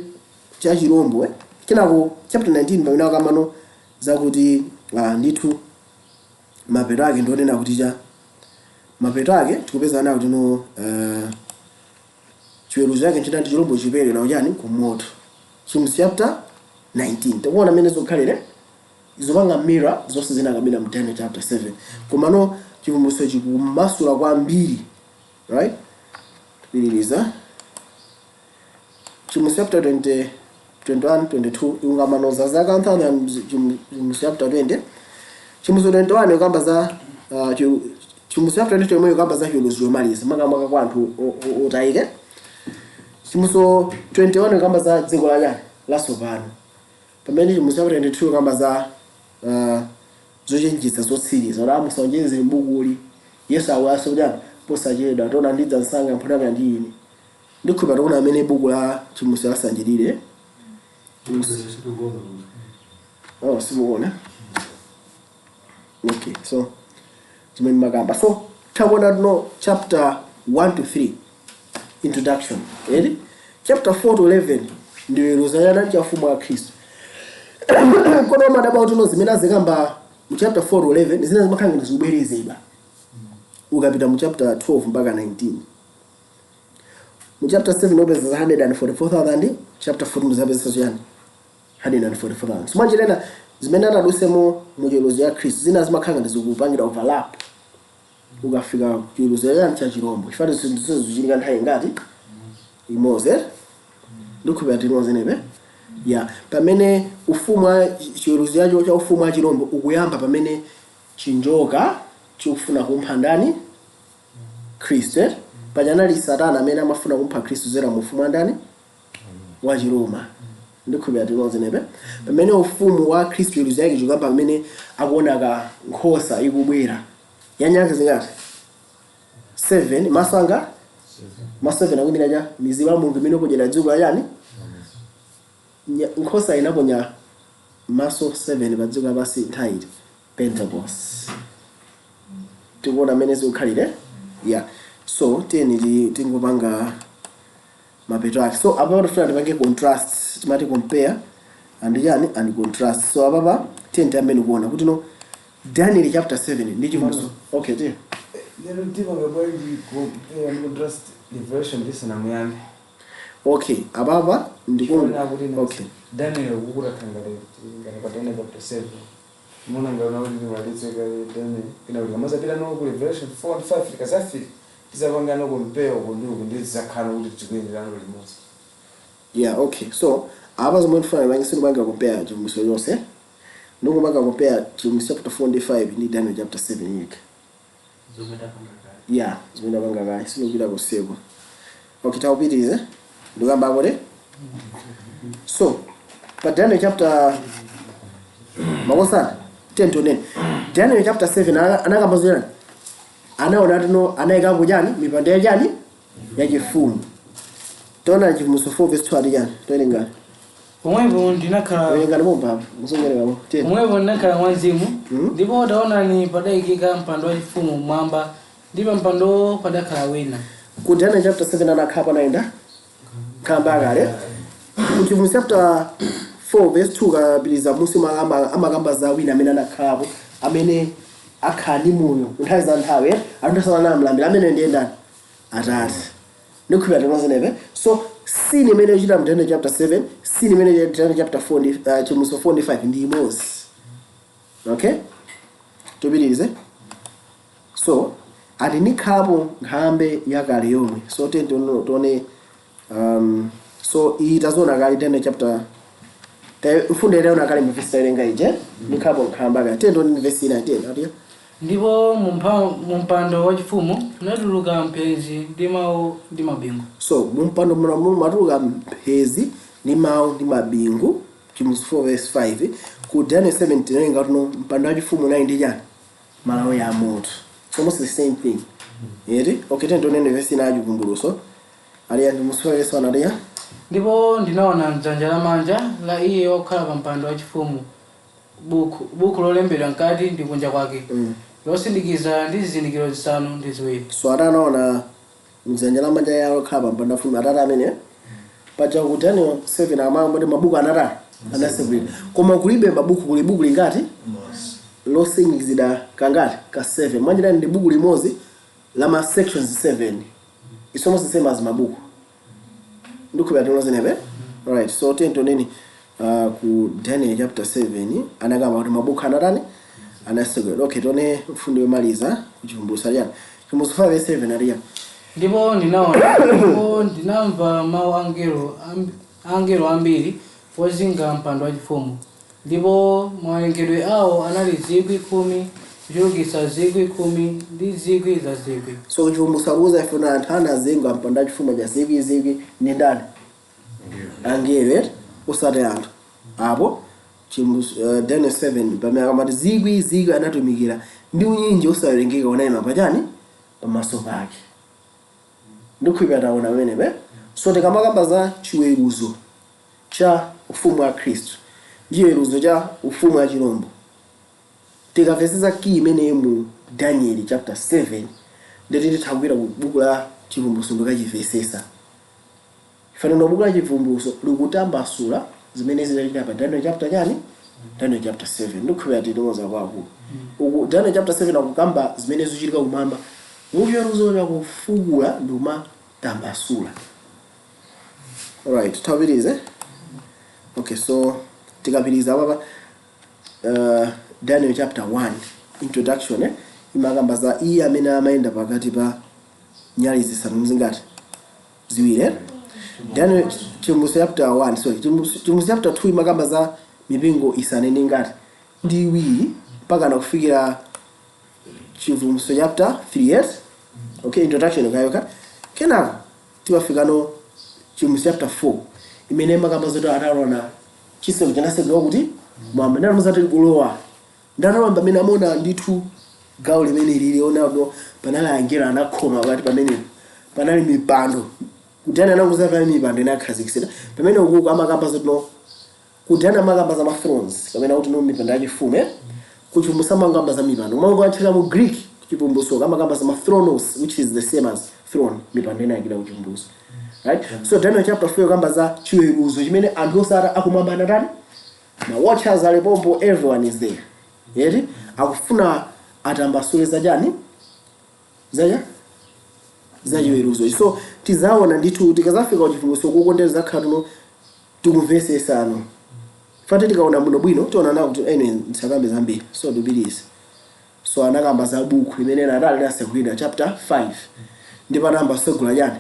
cha chirombo, eh? Kenako chapter 19 pamene akamba no zakuti ndithu mapeto ake ndionena kuti cha mapeto ake tikupeza nawo kuti no chiweruzo chake nchitati chirombo chipere nawo chani, kumoto. Chivumbulutso chapter 19 tikuona mmene zikukhalire, zopanga mirror zonse zinakabira mu Daniel chapter 7, komano chivumbulutso chikumasula kwambiri, right? Tipitiriza. Chivumbulutso chapter 20, 21, 22 ikungamanoza zaka 1000. Chivumbulutso chapter 20, Chivumbulutso 21 ikamba za Chivumbulutso chapter 22 imwe ikamba za chiweruzo chomaliza, makamaka kwa anthu otayike. Chivumbulutso 21 ikamba za dziko la chani, latsopano, pamene Chivumbulutso chapter 22 ikamba za zochenjeza zotsiriza, kuti amusaonjeze mbukuli, Yesu akuyaso kuti apa posachedwa, tiona ndidza msanga, mphutaka ndi ine. Ndikhulupirira tikuona amene buku la Chivumbulutso lasanjirire. Oh, simukuona? Okay, so zimene makamba, so takuona tino chapter 1 to 3 introduction, eri chapter 4 to 11 ndiweruza yana cha ufumu wa Khristu. Kono madaba tino zimene azikamba mu chapter 4 to 11 zina zimakhala ngati zikubwerezedwa ukapita mu chapter 12 mpaka 19. Mu chapter 7 upeza za 144,000, chapter 14 zapeza chiyani, 144,000. So mwanjirena zimene anadusemo mu chiweruzo ya Khristu zina zimakhala ngati zikupangira overlap ukafika chiweruzo chani, cha chirombo, chifukwa zinthu zonse zikuchitika nthawi ngati imodzi, eh? Ndikhulupirira tinozenepe. Ya, pamene ufumu wa chiweruzo chacho cha ufumu wa chirombo ukuyamba pamene chinjoka chikufuna kumpha ndani? Khristu, eh? Paja anali Satana amene amafuna kumpha Khristu zera mu ufumu wa ndani? Wa Chiroma. Ndikhulupirira tinozenepe. Pamene ufumu wa Khristu, chiweruzo chake chikuyamba pamene akuona ka nkhosa ikubwera ya nyanga zingati? 7. Maso anga maso 7 akuyimira cha mizimu ya Mulungu imene ikudyera dziko la chani. Nkhosa inaponya maso 7 pa dziko lapansi nthawi iti? Pentecost. Tikuona amene zikukhalire. Yeah, so tiyeni tingopanga mapeto ake. So apapa tifuna tipange contrast, timati compare and chani, and contrast. So apapa tiyeni tiyambe kuona kuti no Daniel chapter 7 ndi chivumbulutso. Okay, tiye. Lero tipanga bwanji compare and contrast Revelation tisanamuyambe? Okay, apapa Chifukwa kuti okay. Daniel kukutakha ngati ngati pa Daniel chapter 7. Mona ngana kuti timalize kale then ina kuti kamazapita no ku Revelation 4 and 5 tikazafika tizapangana compare uku ndi uku ndi zizakhala kuti tikuyenderana limodzi. Yeah, okay. So apa zomwe ndifuna pange, sindipanga compare chivumbulutso chonse, ndikupanga compare Chivumbulutso chapter 4 ndi 5 ndi Daniel chapter 7 yekha. Zomwe tapanga kale. Yeah, zimene ndapanga kale, sindikupita kuseko. Okay, takupitirize ndikuyamba apo. So pa Daniel chapter makosana 10 to 9, Daniel chapter 7 anakamba zoyani? Anaona atino anayikapo chani? Mipando ya chani? Yachifumu. Taona Chivumbulutso 4 verse 2 ati chani? Toerengani. Pomwepo ndinakhala Toerengani pompa apo musongerekapo 10. Pomwepo ndinakhala mwa mzimu, ndipo taonani, padayikika mpando wachifumu mmwamba, ndi pa mpandowo padakhala wina. Ku Daniel chapter 7 anakhala panayenda nkhalamba akale. Ku Chivumbulutso chapter 4 verse 2 kapitiriza musi amakamba za wina amene anakhalapo, amene akhala ndi moyo nthawi za nthawi, anthu asanamlambira. Amene ndiye ndani? Atate. Ndikhulupirira tinozenepe. So scene imene yochita mu Daniel chapter 7, scene imene yochita Daniel chapter 4 ndi Chivumbulutso 4 ndi 5 ndi imodzi. Okay, tupitirize. So ati nikhalapo nkhalambe yakale yomwe. So tiye tione so iyi taziona kale, Daniel chapter mfundo itaona kale mavesi tawerenga ije, nikhalapo nkhalamba yakale. Tiye tione vesi ina. Tiye atiya. Ndipo mu mpando wachifumu munatuluka mphezi ndi mawu ndi mabingu. So mumpando muno matuluka mphezi ndi mawu ndi mabingu, Chivumbulutso 4 verse 5. Ku Daniel 7 tinawerenga tuno mpando wachifumu unali ndi chani? Malawi ya moto. It's almost the same thing yeti. Okay, tiye tione vesi ina ya Chivumbulutso. Aliya, Chivumbulutso 5 verse 1 aliya. Ndipo ndinaona mdzanja lamanja la iye wokhala pa mpando wachifumu buku lolembedwa mkati ndi kunja kwake, losindikiza ndi zizindikiro zisanu ndi ziwiri. So atanaona mdzanja lamanja yawo khala pa mpando wachifumu atate amene paja ku Daniel 7 amangoti mabuku anatani? Anasegulidwa, koma kulibe mabuku. Kuli buku lingati? Losindikizidwa kangati? Ka 7. Mwanjirani ndi buku limodzi la ma sections 7. It's almost the same as mabuku. Ndikhulupirira tinozenepe. Alright, so tiye tioneni ku Daniel chapter 7 anakamba kuti mabuku anatani? Anasegulidwa. Okay, tione mfundo yomaliza kuchivumbulutso chani? Chivumbulutso 5 verse 7 aliya. Ndipo ndinaona, ndipo ndinamva mawu angelo ambiri ozinga mpando wachifumu, ndipo mawerengedwe awo anali 10,000 kuchulukitsa 10,000 ndi zikwi za zikwi. So chivumbulutso akuuza ifuna anthu anazinga mpando wachifumu cha zikwi zikwi ndi ndani? Angelo eti, usati anthu. Apo Daniel 7 pamene akamati zikwi zikwi anatumikira ndi unyinji osawerengeka unayima pachani? Pamaso pake. Ndikhulupirira taona pamenepe. So tikamakamba za chiweruzo cha ufumu wa Khristu ndi chiweruzo cha ufumu wa chilombo, tikamvetsetsa key imeneyi mu Daniel chapter 7, ndeti tithagwira ku buku la Chivumbulutso ndikachimvesesa. Fanano buku la Chivumbulutso likutambasula zimene zinachitika pa Daniel chapter chani? Daniel chapter 7. Ndikhulupirira tinoza kwakulu uku Daniel chapter 7 akukamba zimene zikuchitika kumwamba muchiweruzo chakufukula ndi kumatambasula. Alright, tawapitirize. Okay, so tikapitiriza apapa, Daniel chapter 1 introduction, imakamba za iye amene amayenda pakati pa nyali zisanu zingati? Ziwiri, eh? Daniel, Chivumbulutso chapter 1, sorry, Chivumbulutso chapter 2 imakamba za mipingo isanu ndi ngati? Ndi iwiri, mpaka nakufikira Chivumbulutso chapter 3, yes. Okay, introduction kayoka. Kenako timafikano Chivumbulutso chapter 4 imene imakamba zoti ataona chiseko chinasegula kuti mwamba ndalama kulowa ndalama pamene amaona ndithu gawo limene lili onapo panali angelo anakhoma pakati pamenepo, panali mipando kuti ana anakuza panali mipando inakhazikitsidwa pamene ukuku amakamba zoti no kuti ana amakamba za ma thrones kapena kuti no mipando yachifumu, eh? Kuchivumbulutso amakamba za mipando mango atchera mu Greek. Kuchivumbulutso amakamba za ma thronos, which is the same as throne, mipando inayikira kuchivumbulutso, right? So Daniel chapter 4 kamba za chiweruzo chimene anthu osati akumwamba anatani? Ma watchers alipompo, everyone is there yeti akufuna atambasule zachani? Zacha zachiweruzo. So tizaona ndithu tikazafika kuchivumbulutso kukondera zakhala tuno tikumvesesano. Fati tikaona bwino bwino, tiona nawo kuti anyway, ndisakambe zambiri, so tupitirize. So anakamba za buku limene natali linasegulidwa, chapter 5, ndipo anayamba kusegula chani?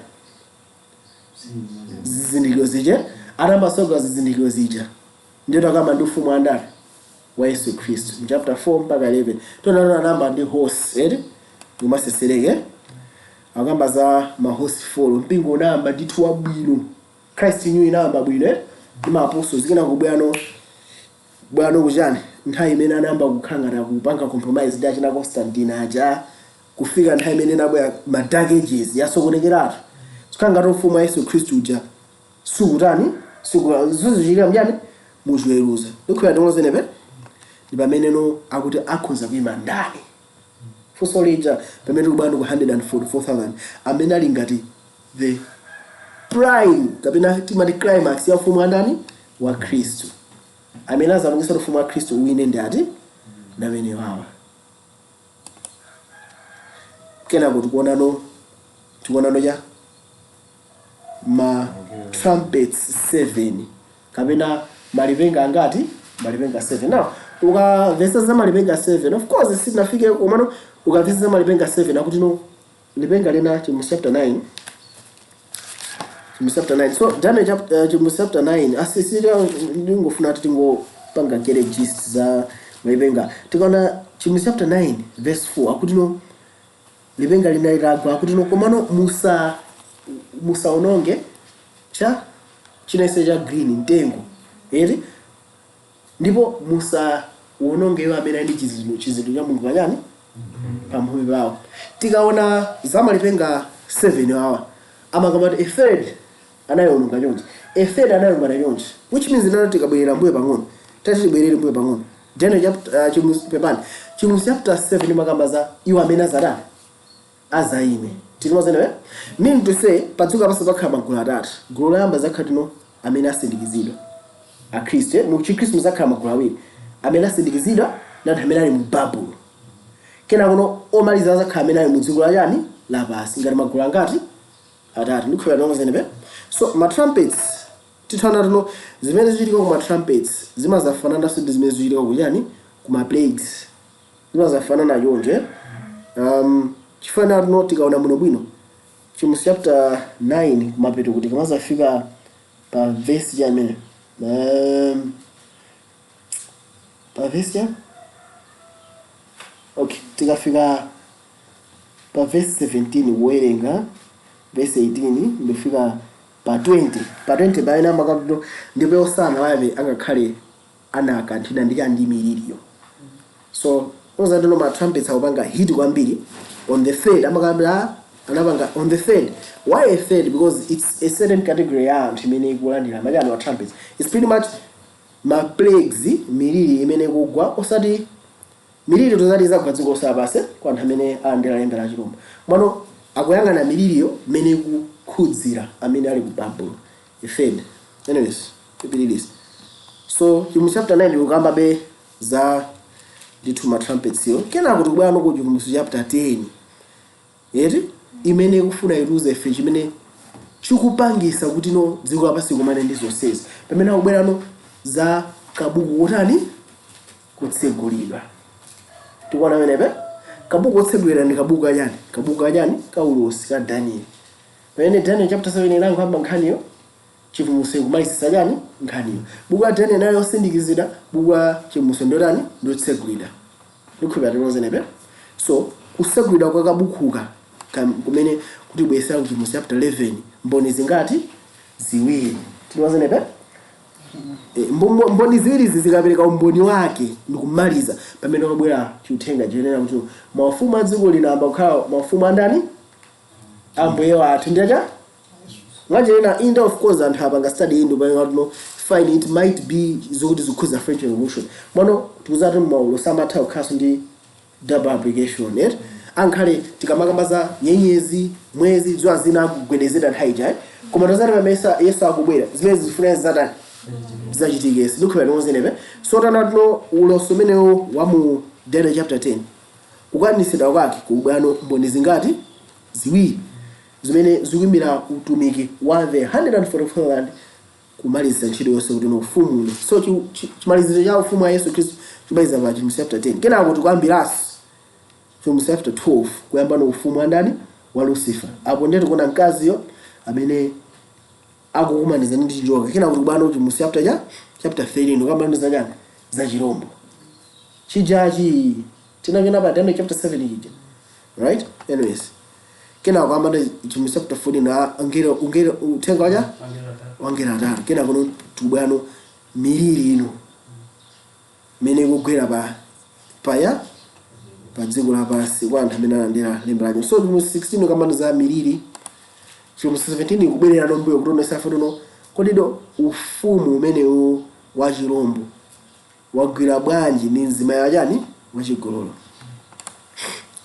Zizindikiro zija. Anayamba kusegula zizindikiro zija, ndiye takamba ndi ufumu andani? Wa Yesu Khristu, mu chapter 4 mpaka 11. Tionana anayamba ndi horse, eti, umasesereke akamba za ma horse 4. Mpingo unayamba ndithu wabwino, Christ in you inayamba bwino, eh, ndi ma apostles. Kena kubwano bwano kuchani, nthawi imene anayamba kukhala ngati akupanga compromise ndi achina Constantine aja, kufika nthawi imene inabwera ma Dark Ages, yasokonekeratu. Sikhala ngati ufumu wa Yesu Khristu uja sukutani, sukuzichitika mchani, muchiweruzo. Ndikhulupirira ndikulozenepe. Ndi pameneno akuti akhoza kuyima ndani? Funso lija. Pamene tikubwera ku 144,000 amene ali ngati the prime, kapena timati climax ya ufumu wa ndani? Wa Khristu. Amene azapangisa ufumu wa Khristu uwine ndi ati? Ndamene wawa. Kenako tikuonano cha ma trumpets 7, kapena malipenga angati? Malipenga 7. Now ukamvesa za malipenga 7, of course sitinafike, komano ukamvesa za malipenga 7, akuti no, lipenga lina, Chivumbulutso chapter 9, Chivumbulutso chapter 9. So Daniel chapter, Chivumbulutso chapter 9, asisira ndingofuna kuti tingopanga get gist za malipenga. Tikaona Chivumbulutso chapter 9 verse 4, akuti no, lipenga lina litagwa, akuti no, komano musaononge cha chinense cha green, mtengo, eti, ndipo musawononge iwo amene ali ndi chizindikiro cha Mulungu pachani, pamphumi pawo. Tikaona za malipenga 7 awa, amakamati a third anayononga chonchi, a third anayononga chonchi, which means nano tikabwerera mbuyo pang'ono, tati tibwerere mbuyo pang'ono, Daniel chapter, Chivumbulutso, pepani, Chivumbulutso chapter 7 imakamba za iwo amene azatani, azaime. Tinozenewe, meaning to say, padziko lapansi pakhala magulu atatu. Gulu loyamba zakhala tino amene asindikizidwa, akhristu, eh? Mu Chikhristu muzakhala magulu awiri: amene asindikizidwa ndi anthu amene ali mu Babulo. Kena kuno omaliza azakhala amene ali mu dziko la chani, lapansi. Ngati magulu angati? Atatu. Ndikhulupirira tinozenepe. So ma trumpets, tithaona tuno zimene zichitika ku ma trumpets zimazafanananso ndi zimene zichitika ku chani, ku ma plagues, zimazafanana chonje. Chifanana tuno, tikaona muno bwino Chivumbulutso chapter 9 kumapeto, kuti kamazafika pa verse chamene, pa verse ya, okay, tikafika pa verse 17, kuwerenga verse 18 ndikufika pa 20, pa 20 pamene amakatuto, ndipo osana wabe angakhale anakanthidwa ndi chandi, miliriyo. So uzatino ma trumpets akupanga hit kwambiri on the third. Amakambira anapanga on the third. Why a third? Because it's a certain category ya anthu imene ikulandira machani, wa trumpets. It's pretty much ma plagues, miliri imene ikugwa, osati miliri tozati izagwa dziko losapase kwa anthu amene alandira lembe la chilombo. Mwano akuyang'ana miliriyo imene ikukhudzira amene ali ku Babulo, a third. Anyways, tipitirize. So mu chapter 9 tikukamba be za ndithu ma trumpets yo. Kenako tikubwera ku Chivumbulutso chapter 10, eti, imene ikufuna itiuze ife chimene chikupangisa kuti no, dziko lapansi kumane ndi zonsezi, pamene akubwerano za kabuku kotani? Kutsegulidwa. Tikuona pamenepe kabuku kotsegulidwa ndi kabuku kachani? Kabuku kachani? Kaulosi ka Daniel. Pamene Daniel chapter 7 inangoyamba nkhaniyo, Chivumbulutso ikumalizisa chani? Nkhaniyo. Buku la Daniel nayo yosindikizidwa, buku la Chivumbulutso ndotani? Ndotsegulidwa. Ndikhulupirira tinozenepe. So kusegulidwa kwa kabukuka kumene kutibwesera ku Chivumbulutso chapter 11, mboni zingati? Ziwiri. Tinozenepe. Mboni ziwiri izi zikapereka umboni wake ndikumaliza, pamene wabwera chiuthenga chiyenera kuti mafumu a dziko linayamba kukhala mafumu andani? Ambuye wathu. Ndiyacha mwanjena inde. Of course anthu apanga study iyi ndipanga no, fine, it might be zokuti zikhuza French Revolution. Mwano tikuzati maulo samatha kukhalanso ndi double application, right? Ankhale tikamakamba za nyenyezi, mwezi, dzuwa, zina akugwedezedwa nthawi ija, eh? Koma tozati pamene Yesu akubwera, zimene zifuna zatani? Zachitikesi. Ndikhulupirira tinozenepe. So tana tino ulosi umenewo wa mu Daniel chapter 10, kukwaniritsidwa kwake kubwano mboni zingati? Ziwiri, zimene zikuyimira utumiki wa the 144,000. Kumaliza ntchito yonse kuti no ufumu uno. So chimaliziro cha ufumu wa Yesu Khristu chimaliza pa Chivumbulutso chapter 10. Kenako tikuyambiranso Chivumbulutso chapter 12, kuyamba no ufumu wa ndani? Wa Lucifer. Apo ndiye tikuona mkaziyo amene akukumaniza ndi chinjoka. Kenako tikubwana Chivumbulutso chapter cha chapter 13, ukambaniza chani? Za chirombo chijachi tinakena pa Daniel chapter 7 chija, right? Anyways, kenako kambana Chivumbulutso chapter 14 na angelo, ungelo, uthenga wacha wangelo atatu. Kenako no tikubwano miliri ino imene ikugwera pa paya pa dziko lapansi kwa anthu amene analandira lemba lake. So Chivumbulutso 16 ukambana za miliri. Chivumbulutso 17 ikubwerera nombuyo kuti onesa fotono kodido ufumu umenewu wa chirombo wagwira bwanji ndi mzimayi wachani? Wachigololo.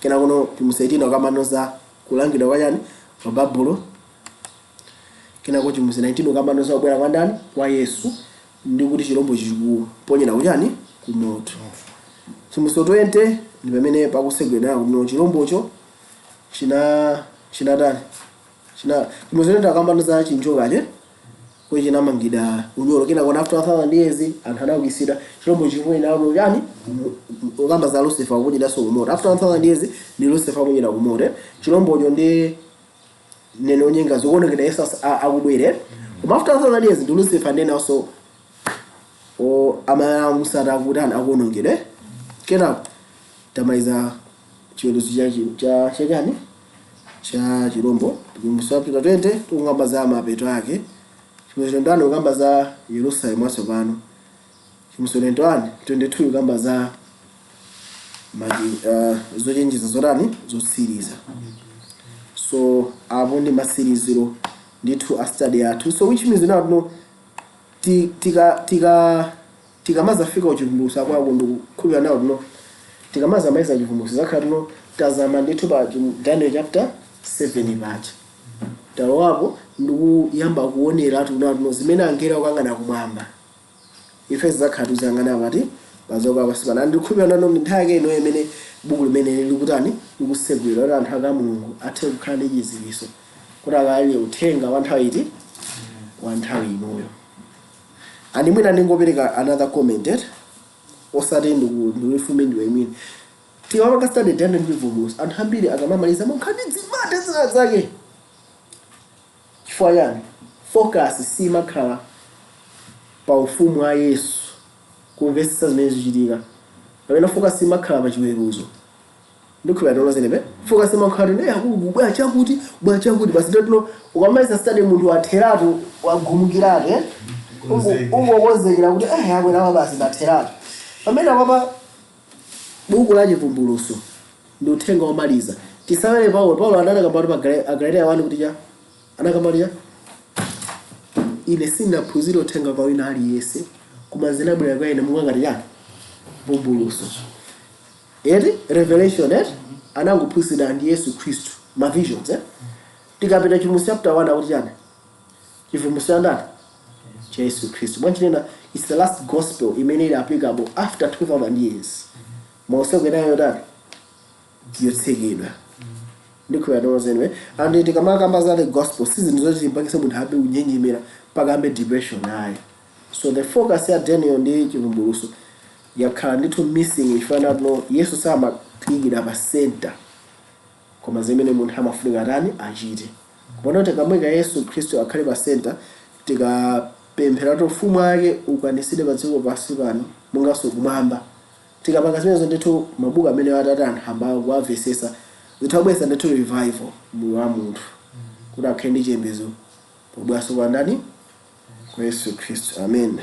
Kena kuno Chivumbulutso 18 ukambana za kulangidwa kwa chani? Kwa Babulo. Kenako Chivumbulutso 19 ukambana za kubwera kwa ndani? Kwa Yesu, ndi kuti chirombo chikuponyera kuchani? Kumoto. Chivumbulutso 20 ndi pamene pakusegwedera kuno chirombocho china chinatani china. Chivumbulutso 20 akambana za chinjokache kuti chinamangidwa unyolo. Kena kona after 1000 years anthu anaukisira chirombo chikuponya chani? Ukamba za Lucifer akuponyeranso kumoto. After 1000 years ndi Lucifer akuponya kumoto chirombocho ndi nene onyenga zikuonekera Yesu akubwere. Koma after 1000 years ndi Lucifer ndene also o amamusata akutani? Akuonongedwe. Kenako tamaliza chiweruzo cha cha chachani? Cha chirombo. Chivumbulutso chapter 20 tikukamba za mapeto ake. Chivumbulutso 21 kukamba za Yerusalemu watsopano. Chivumbulutso 21, 22 kukamba za zochenjeza zotani? Zotsiriza. So apo ndi matsiriziro ndithu a study yathu. So which means now no tika tika tikamazafika kuchivumbulutso akwako, ndikukhulupirira nawo tuno tikamaza maliza chivumbulutso zakhala tuno tazama ndithu pa Daniel chapter 7 pacha, talowapo ndikuyamba kuonera tuno tuno zimene angelo akuyang'ana kumwamba, ife zidzakhala tiziyang'ana pati? Pazoka pansi pano. Ndikukhulupirira nano ndi nthawi yake ino imene buku limene likutani? Likusegulira kuti anthu aka Mulungu athe kukhala ndi chidziwitso kuti akalire uthenga wa nthawi iti? Wa nthawi inoyo. Ani mwina ndingopereka another comment, eh? Osati ndikulifume ndiwe mwini. Tikamapanga study Daniel ndi Chivumbulutso, anthu ambiri akamamaliza mankhani dzimate zina zake. Chifukwa chani? Focus simakhala pa ufumu wa Yesu, kumvetsetsa zimene zikuchitika, pamene focus imakhala pa chiweruzo. Ndikhulupirira tonozenepe focus imakhala kuti akulu bwa chakuti bwa chakuti basi. Ndotino ukamaliza study munthu watheratu, wagumukiratu, eh? Ungokonzekera kuti akwera basi, ndatheratu. Pamene apapa buku la Chivumbulutso ndi uthenga womaliza. Tisawere Paulo. Paulo anakamba kuti pa Agalatia 1 kuti cha anakamba kuti cha ine sindinaphunzire uthenga kwa wina aliyense, koma zinabwera kwa ine monga ngati chani? Vumbulutso eti, revelation eti, anangophunzira ndi Yesu Khristu, ma visions, eh? Tikapita Chivumbulutso chapter 1 akuti chani? Chivumbulutso cha ndani? Cha Yesu Khristu. Mwanchinena it's the last gospel imene ili applicable after 2000 years mauseko inayo yotani? Yotsekedwa. Ndikhulupirira tonozenwe. And tikamakamba za the gospel, sizinthu zoti timpangise munthu abe kunyenyemera mpaka ambe depression, ayi. So the focus ya Daniel ndi Chivumbulutso yakhala ndithu missing chifukwa tuno Yesu samaklikira pa center, koma zimene munthu amafunika tani? Achite. Komano tikamuyika Yesu Khristu akhale pa center, tikapemphera kuti ufumu wake ukwanisidwe pa dziko pansi pano monganso kumwamba, tikapanga zimenezo ndithu mabuku amene atati anthu amba kuwamvesesa, zithu abweza ndithu revival moyo wa munthu kuti akhale ndi chiyembekezo pobweranso kwa ndani? Kwa Yesu Khristu. Amen.